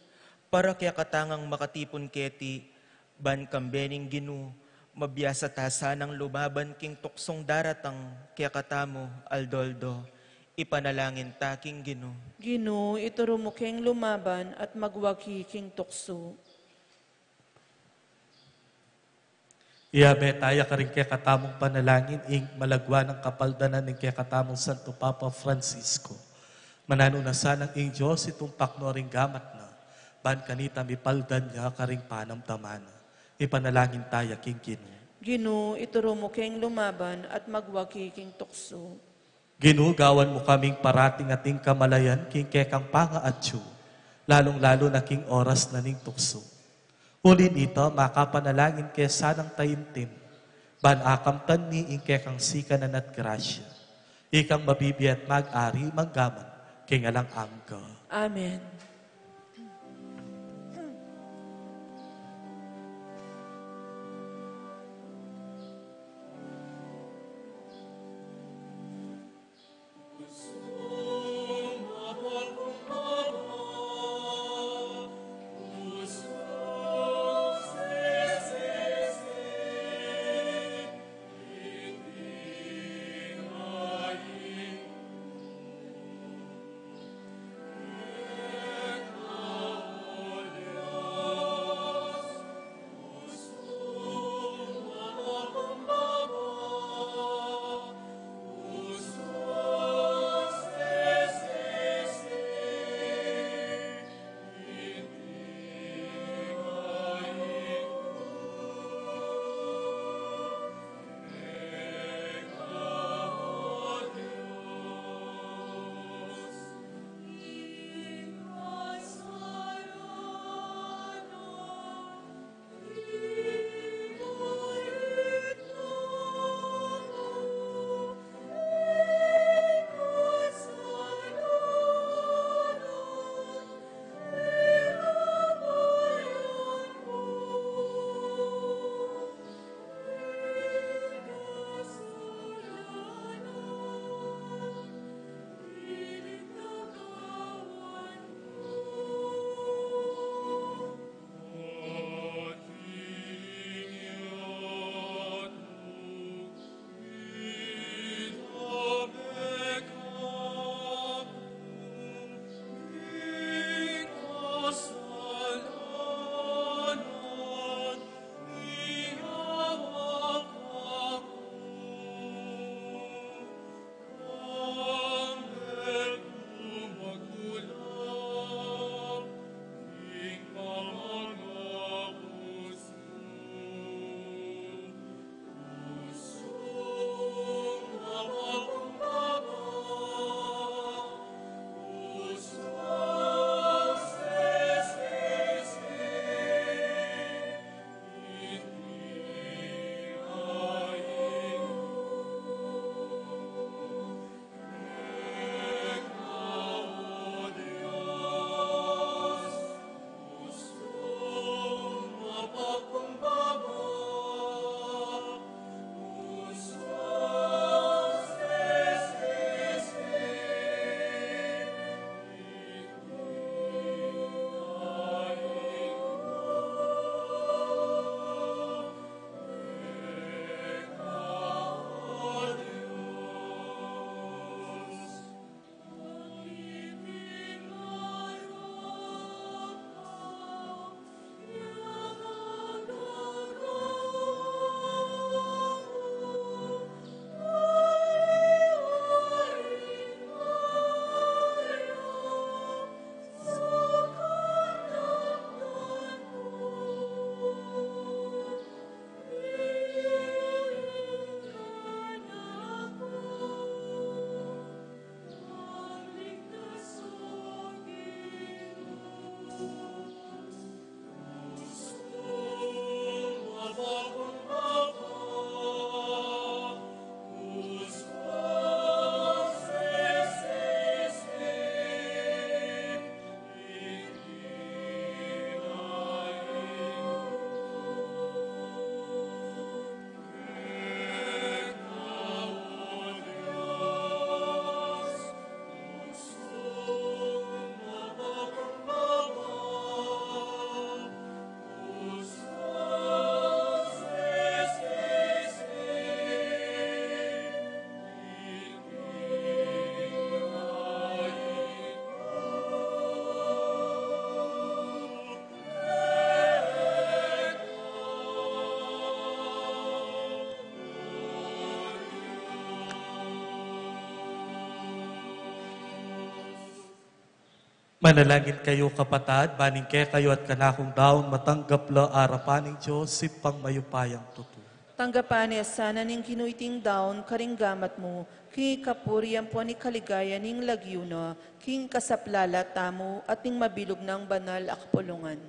Para kekatang makatipun keti, ban kambe ning Ginu, mabiasa ta sanang lumaban king tuksung daratang kekatamu aldo-aldo, ipanalangin ta king Ginu. Ginu, ituru mu keng lumaban at magwagi king tuksu. Iyabe taya karing kekatamung panalangin ing malagwa nang kapaldanan ning kekatamung Santo Papa Francisco. Mananu na sanang ing Dios itumpak no ring gamat na, ban kanita mipaldan ya karing panamdaman na. Ipanalangin taya king Ginu. Ginu, ituru mu keng lumaban at magwagi king tuksu. Ginu, gawan mu kaming parating ating kamalayan king kekang pangaatyu, lalung-lalu na king oras na ning tuksu. Uli nita, makapanalangin ke sanang taimtim, ban akamtan mi ing kekang sikanan at grasya. Ikang mabibie at mag-ari manggaman king alang angga. Amen. Manalangin kayu, kapatad, ban ing kekayu at kanakung daun matanggap la arapan ning Dios, Ibpang mayupayang tutu. Tanggapan na sana ning Ginu iting daun karing gamat mu, king kapurian ampon kaligayan ning lagyu na, king kasaplalan tamu at ning mabilug nang banal a kapulungan.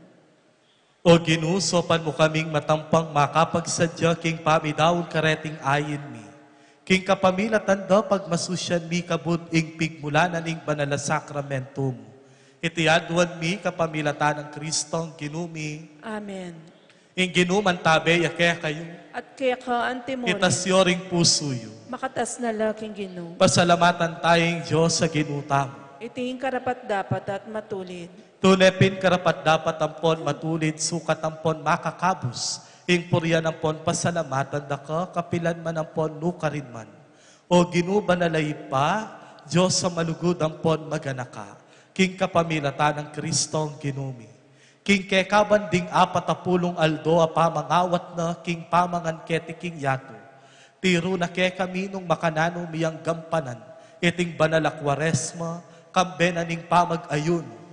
O Ginu, saupan mu kaming matampang makapagsadya king pamidaun kareting ayin mi, king kapamilatan da pagmasusian mi kabud ing pigmulan na ning banal a sakramentu mu. Iti aduan mi kapamilatan nang Kristong Ginu mi. Amen. Ing Ginu mantabe ya kekayu. At keka antimurin. Itas yu ring pusu yu. Makatas na la king Ginu. Pasalamatan taya ing Dios a Ginu tamu. Iti ing karapat-dapat at matulid. Tune pin karapat-dapat ampon matulid, sukat ampon makakabus, ing purian ampon pasalamatan da ka, kapilan man ampon nukarin man. O Ginu, banal a Ibpa, Dios a malugud ampon maganaka, king kapamilatan nang Kristong Ginu mi. King kekaban ding apat a pulung aldo a pamangawat na king pamangan keti king yatu, tiru na kekami nung makananu mi yang gampanan iting banal a Kuaresma, kambe na ning pamag-ayunu.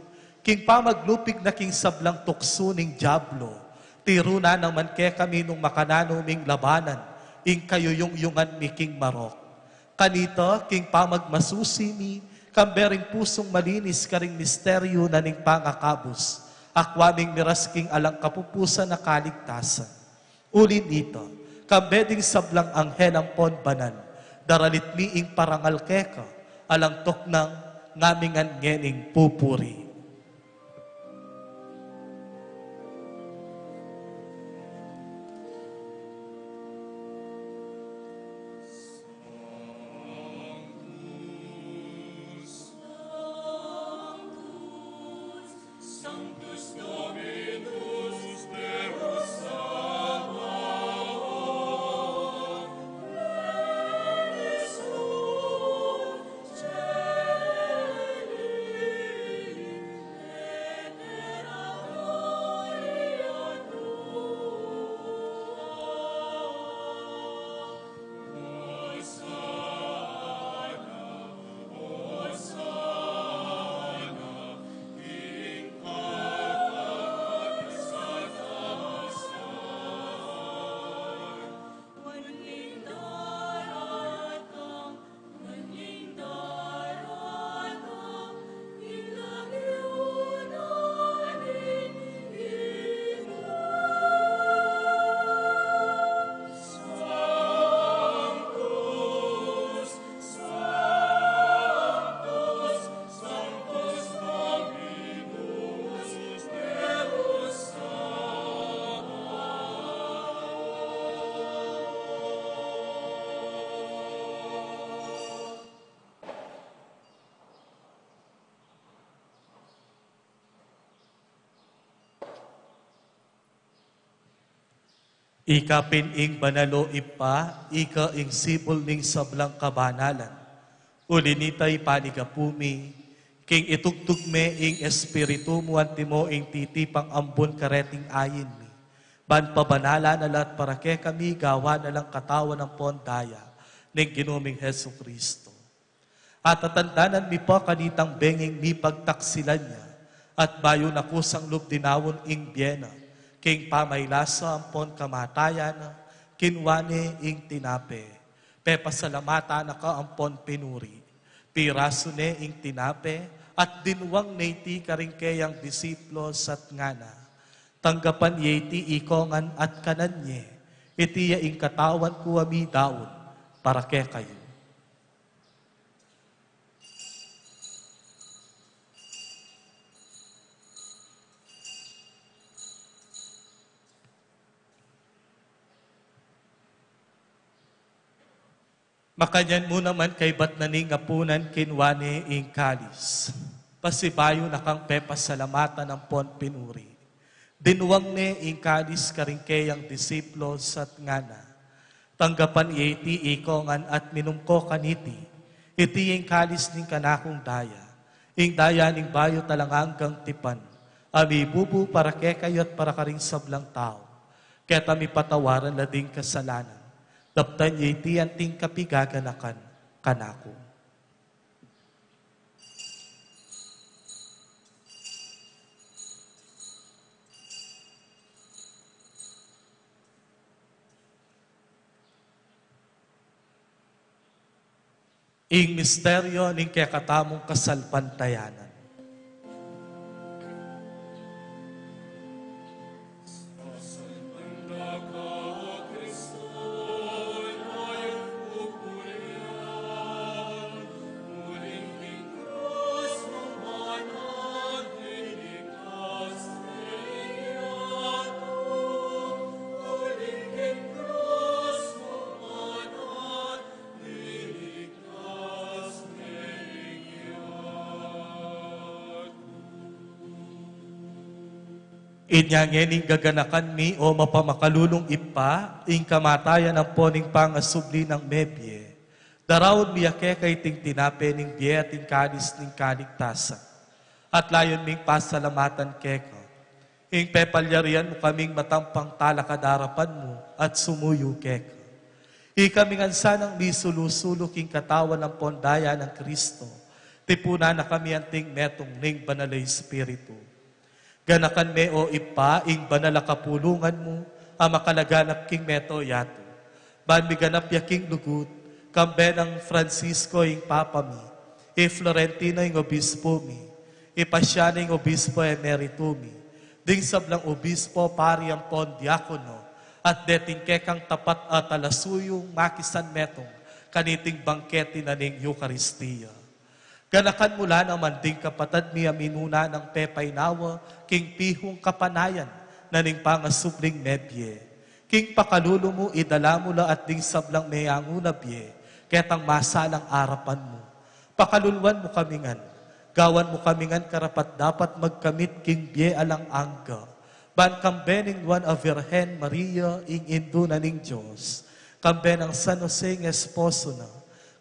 King pamaglupig na king sablang tuksu ning Diablo, tiru na naman kekami nung makananu ming labanan ing kayuyungyungan mi king marok. Kanita, king pamagmasusi mi, kambe ring pusung malinis karing misteryu na ning pangakabus, akua ming miras king alang kapupusan a kaligtasan. Uli nita, kambe ding sablang anghel ampon banal, daralit mi ing parangal keka, alang tuknang ngamingan ngening pupuri. Ika pin ing banal, o Ibpa, ika ing sibul ning sablang kabanalan. Uli nita, ipanigapu mi, king itugtug me ing Espiritu mu antimo ing titipang ambun kareting ayin mi, ban pabanalan na la at para kekami gawan na lang katawan ampon daya ning Ginu ming Jesucristo. At tatandanan mi pa kanitang benging mipagtaksilan ya, at bayu na kusang lub dinaun ing bie na, king pamaylasa ampon kamatayan na, kinua ne ing tinape, pepasalamatan na ka ampon pinuri, pirasu ne ing tinape, at dinwang ne iti karing keyang disiplos at ngana: Tanggapan ye iti ikongan at kanan ye, iti ya ing katawan ku a midaun para kekayu. Makanyan mu naman kaybat na ning apunan, kinua ne ing kalis, pasibayu na kang pepasalamatan ampon pinuri, dinwang ne ing kalis karing keyang disiplos at ngana: Tanggapan ye iti ikongan at minum ko kaniti, iti ing kalis ning kanakung daya, ing daya ning bayu at alang anggang tipan, a mibubu para kekayu at para karing sablang tau. Keta mipatawaran la ding kasalanan. Daptan ye iti anting kapigaganakan kanaku. Ing misteryo ning kekatamung kasalpantayanan. Inya ngeni gaganakan mi, o mapamakalulung Ibpa, ing kamatayan ampon ing pangasubli nang mebie. Daraun mi ya keka iting tinape ning bie at ing kalis ning kaligtasan. At layun ming pasalamatan keka ing pepalyarian mu kaming matampang talakad arapan mu at sumuyu keka. Ikami ngan sanang misulu-sulu king katawan ampon daya nang Kristo, tipunan na kami anting metung ning Banal a Espiritu. Ganakan me, o Ibpa, ing banal a kapulungan mu a makalaganap king mabilug a yatu. Ban miganap ya king lugud, kambe nang Francisco ing Papa mi, i Florentino ing Obispo mi, i Pasiano ing Obispo Emerito mi, ding sablang obispo, pari ampon diakono, at deting kekang tapat a talasuyung makisanmetung kaniting bangkete na ning Eukaristia. Ganakan mu la naman ding kapatad mi a minuna nang pepainawa king pihung kapanayan na ning pangasubling mebie. King pakalulu mu, idala mu la at ding sablang meangu na bie ketang masalang arapan mu. Pakaluluan mu kami ngan, gawan mu kami ngan karapat-dapat magkamit king bie alang angga. Ban kambe ning nuan a Virgen Maria, ing Indu na ning Dios, kambe nang San Jose ing esposo na,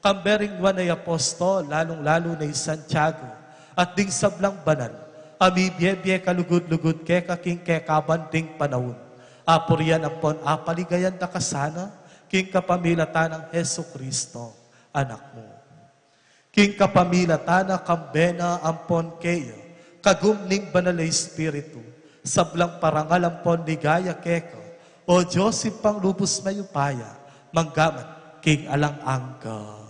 kambe ring nuan a apostol, lalung-lalu na i Santiago, at ding sablang banal a mibie-bie kalugud-lugud keka king kekaban ding panaun, apurian ampon apaligayan da ka sana king kapamilatan nang Jesucristo, Anak mu. King kapamilatan na, kambe na, ampon keya, kagum ning Banal a Espiritu, sablang parangal ampon ligaya keka, o Dios Ibpang lubus mayupaya, mangga man king alang angga.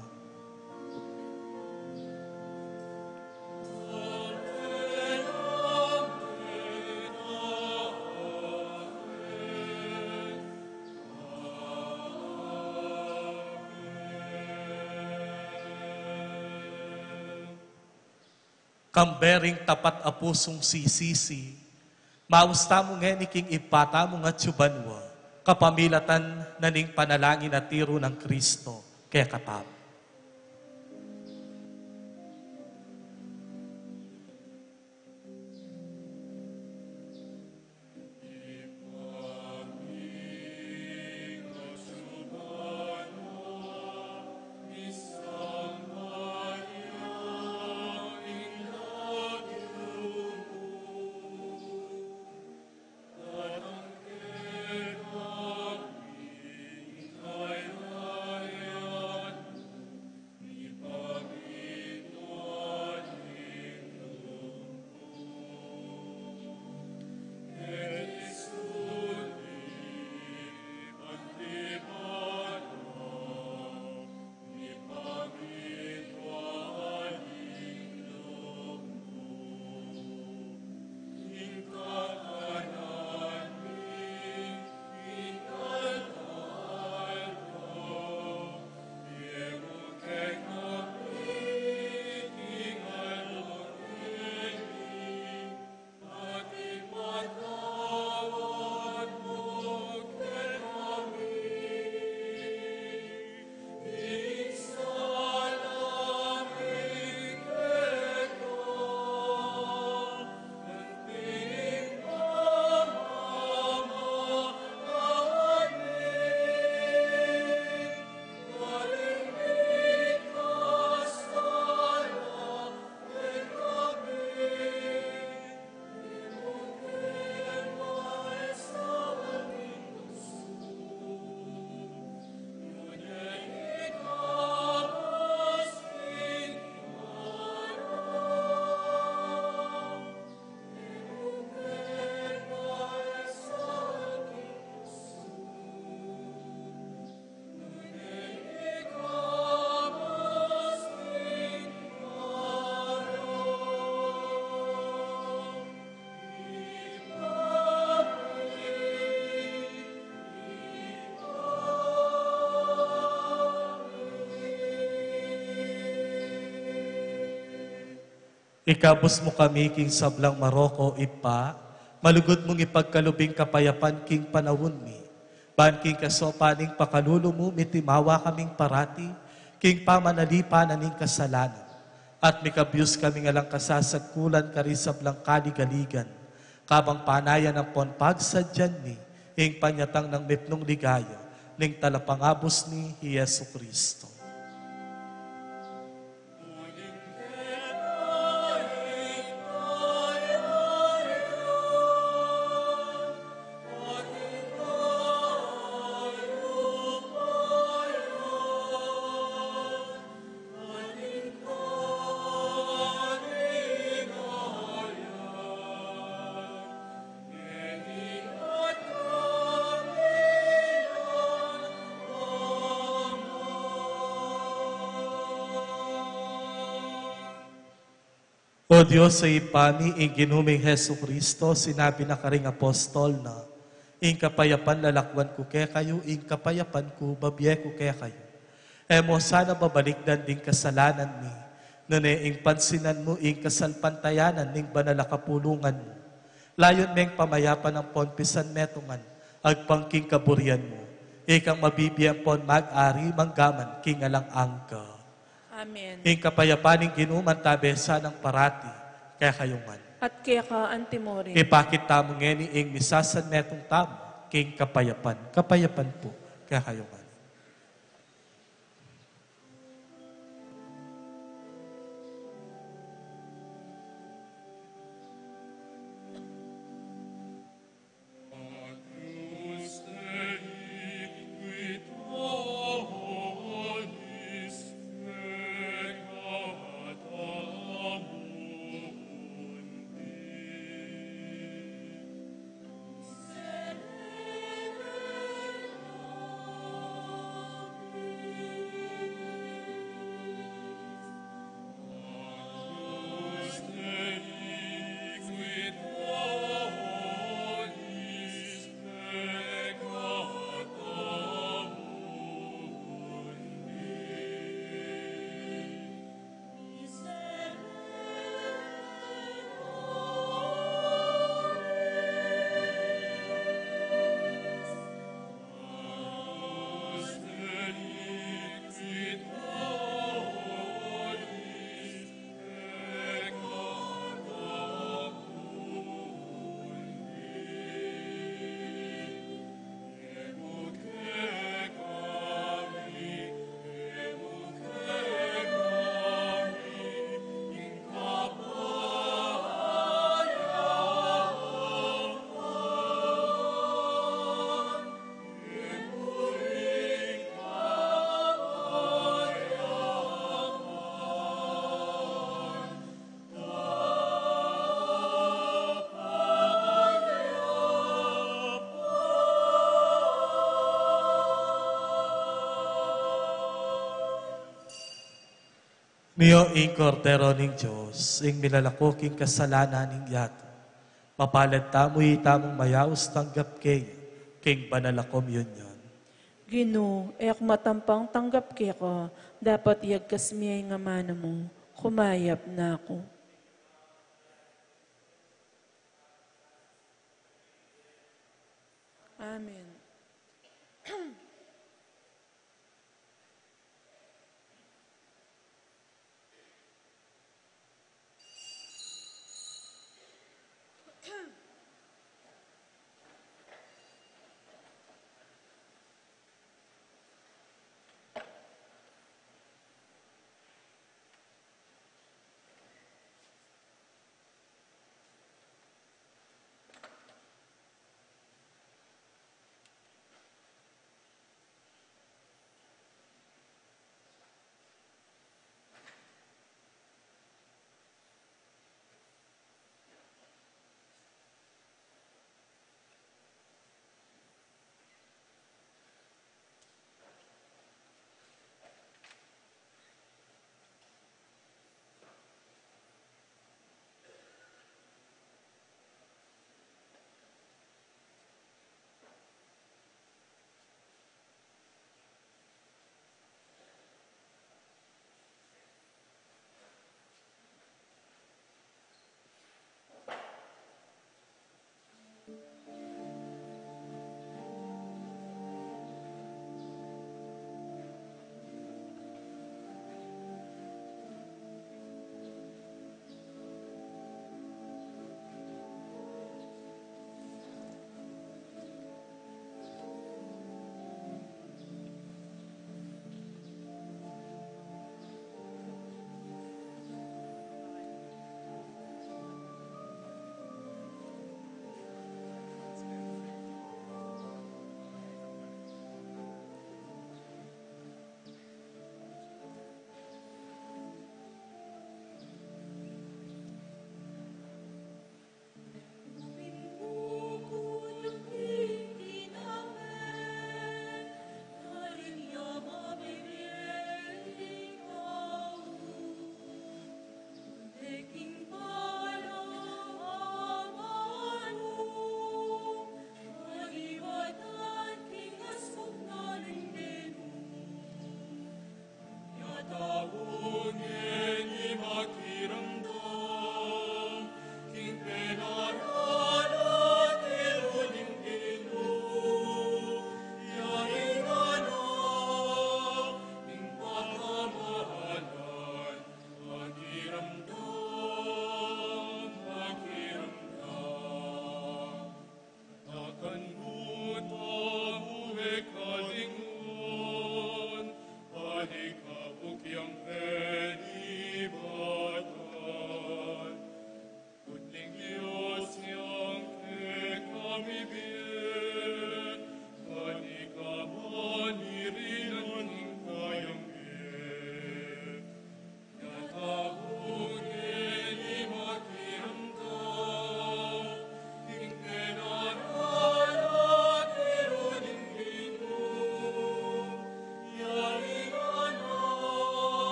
Kambe ring tapat a pusung sisisi, maus tamu ngeni king Ibpa tamu ngatsu banua, kapamilatan na ning panalangin a tiru nang Kristo kekatamu. Ikabus mu kami king sablang marok, o Ibpa, malugud mung ipagkalub ing kapayapan king panaun mi. Ban king kasaupan ning pakalulu mu, mitimawa kaming parati king pamanalipan na ning kasalanan, at mikabyus kaming alang kasasagkulan karing sablang kaligaligan, kabang panayan ampon pagsadyan mi ing panyatang nang mipnung ligaya ning Talapangabus mi, i Jesucristo. O Dios a Ibpa mi, ing Ginu ming Jesucristo, sinabi na karing apostol na, "Ing kapayapan lalakwan ku kekayu, ing kapayapan ku babie ku kekayu." E mu sana babalikdan ding kasalanan mi, nune ing pansinan mu ing kasalpantayanan ning banal a kapulungan mu. Layun meng pamayapan ampon pisanmetungan agpang king kaburian mu, ikang mabibie ampon mag-ari manggaman king alang angga. Amen. Ing kapayapan ning Ginu mantabe sanang parati kekayu ngan. At keka antimurin. Ipakit tamu ngeni ing misasanmetung tamu king kapayapan. Kapayapan pu kekayu ngan. Mio ing Kordero ning Dios, ing milalako king kasalanan ning yatu. Mapalad tamu, itamung mayaus tanggap kaya king banal a komunyon. Ginu, e ku matampang tanggap keka, dapot iyagkas me ing amanu mu, kumayap na ku. Amen.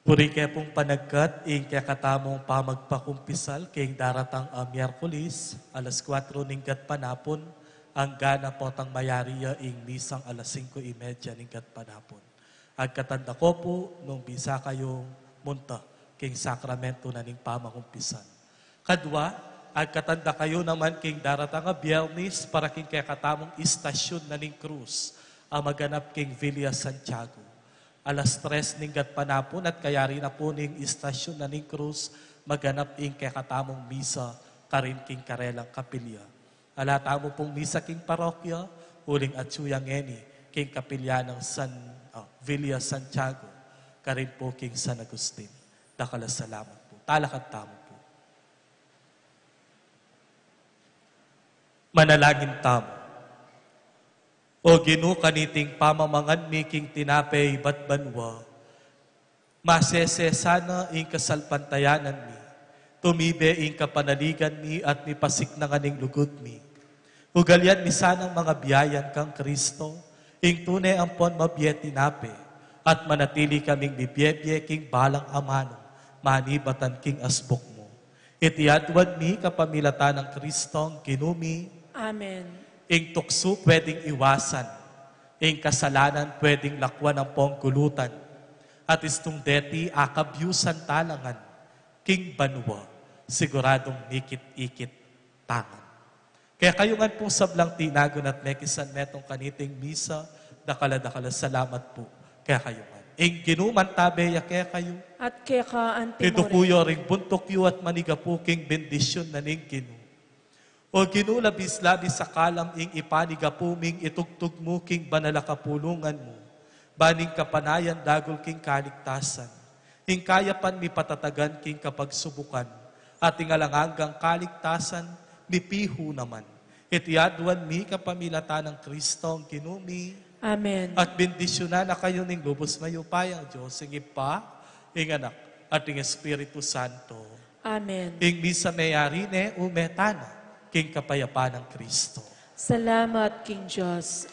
Puri ke pung panagkat ing kekatamung pamagpakumpisal king daratang a Miyerkulis, alas kuatro ning gatpanapun, anggana potang mayari ya ing misang alas singko y media ning gatpanapun. Agkatan da ko pu nung bisa kayung munta king sakramentu na ning pamakumpisal. Kadwa, agkatan da kayu naman king daratang a Biyernis para king kekatamung istasyun na ning krus a maganap king Villa Santiago. Alas tres ning gatpanapun at kayari na pu ning istasyun na ning krus maganap ing kekatamung misa karin king karelang kapilya. Ala tamu pung misa king parokya, uling atyu ya ngeni king kapilya nang San, ah, Villa Santiago, karin pu king San Agustin. Dakal a salamat pu. Talakad tamu pu. Manalangin tamu. O Ginu, kaniting pamamangan mi king tinape ibat banua, masese sana ing kasalpantayanan mi, tumibe ing kapanaligan mi at mipasiknangan ing lugud mi. Ugalian mi sanang mangabiayan kang Kristo, ing tune ampon mabie tinape, at manatili kaming mibiebie king balang amanu, manibatan king asbuk mu. Iti aduan mi kapamilatan nang Kristong Ginu mi. Amen. Ing tuksu pwedeng iwasan, ing kasalanan pwedeng lakwan ampong gulutan, at istung deti akabyusan talangan king banua, siguradung mikit-ikit tangan. Kekayu ngan pung sablang tinagun at mekisan metung kaniting misa, dakal a dakal a salamat pu kekayu ngan. Ing Ginu mantabe ya kekayu. At keka anti mu rin. Tiduku yu ring buntuk yu at manigapu king bendisyun na ning Ginu. O Ginu, labis-labis a kalam ing ipanigapu ming itugtug mu king banal a kapulungan mu, ban ing kapanayan dagul king kaligtasan, ing kayapan mipatatagan king kapagsubukan, at ing alang anggang kaligtasan mipihu naman. Iti aduan mi kapamilatan nang Kristong Ginu mi. Amen. At bendisyunan na kayu ning lubus mayupayang Dios, ing Ibpa, ing Anak, at ing Espiritu Santo. Amen. Ing misa meyari ne, ume tana king kapayapan nang Kristo. Salamat king Dios.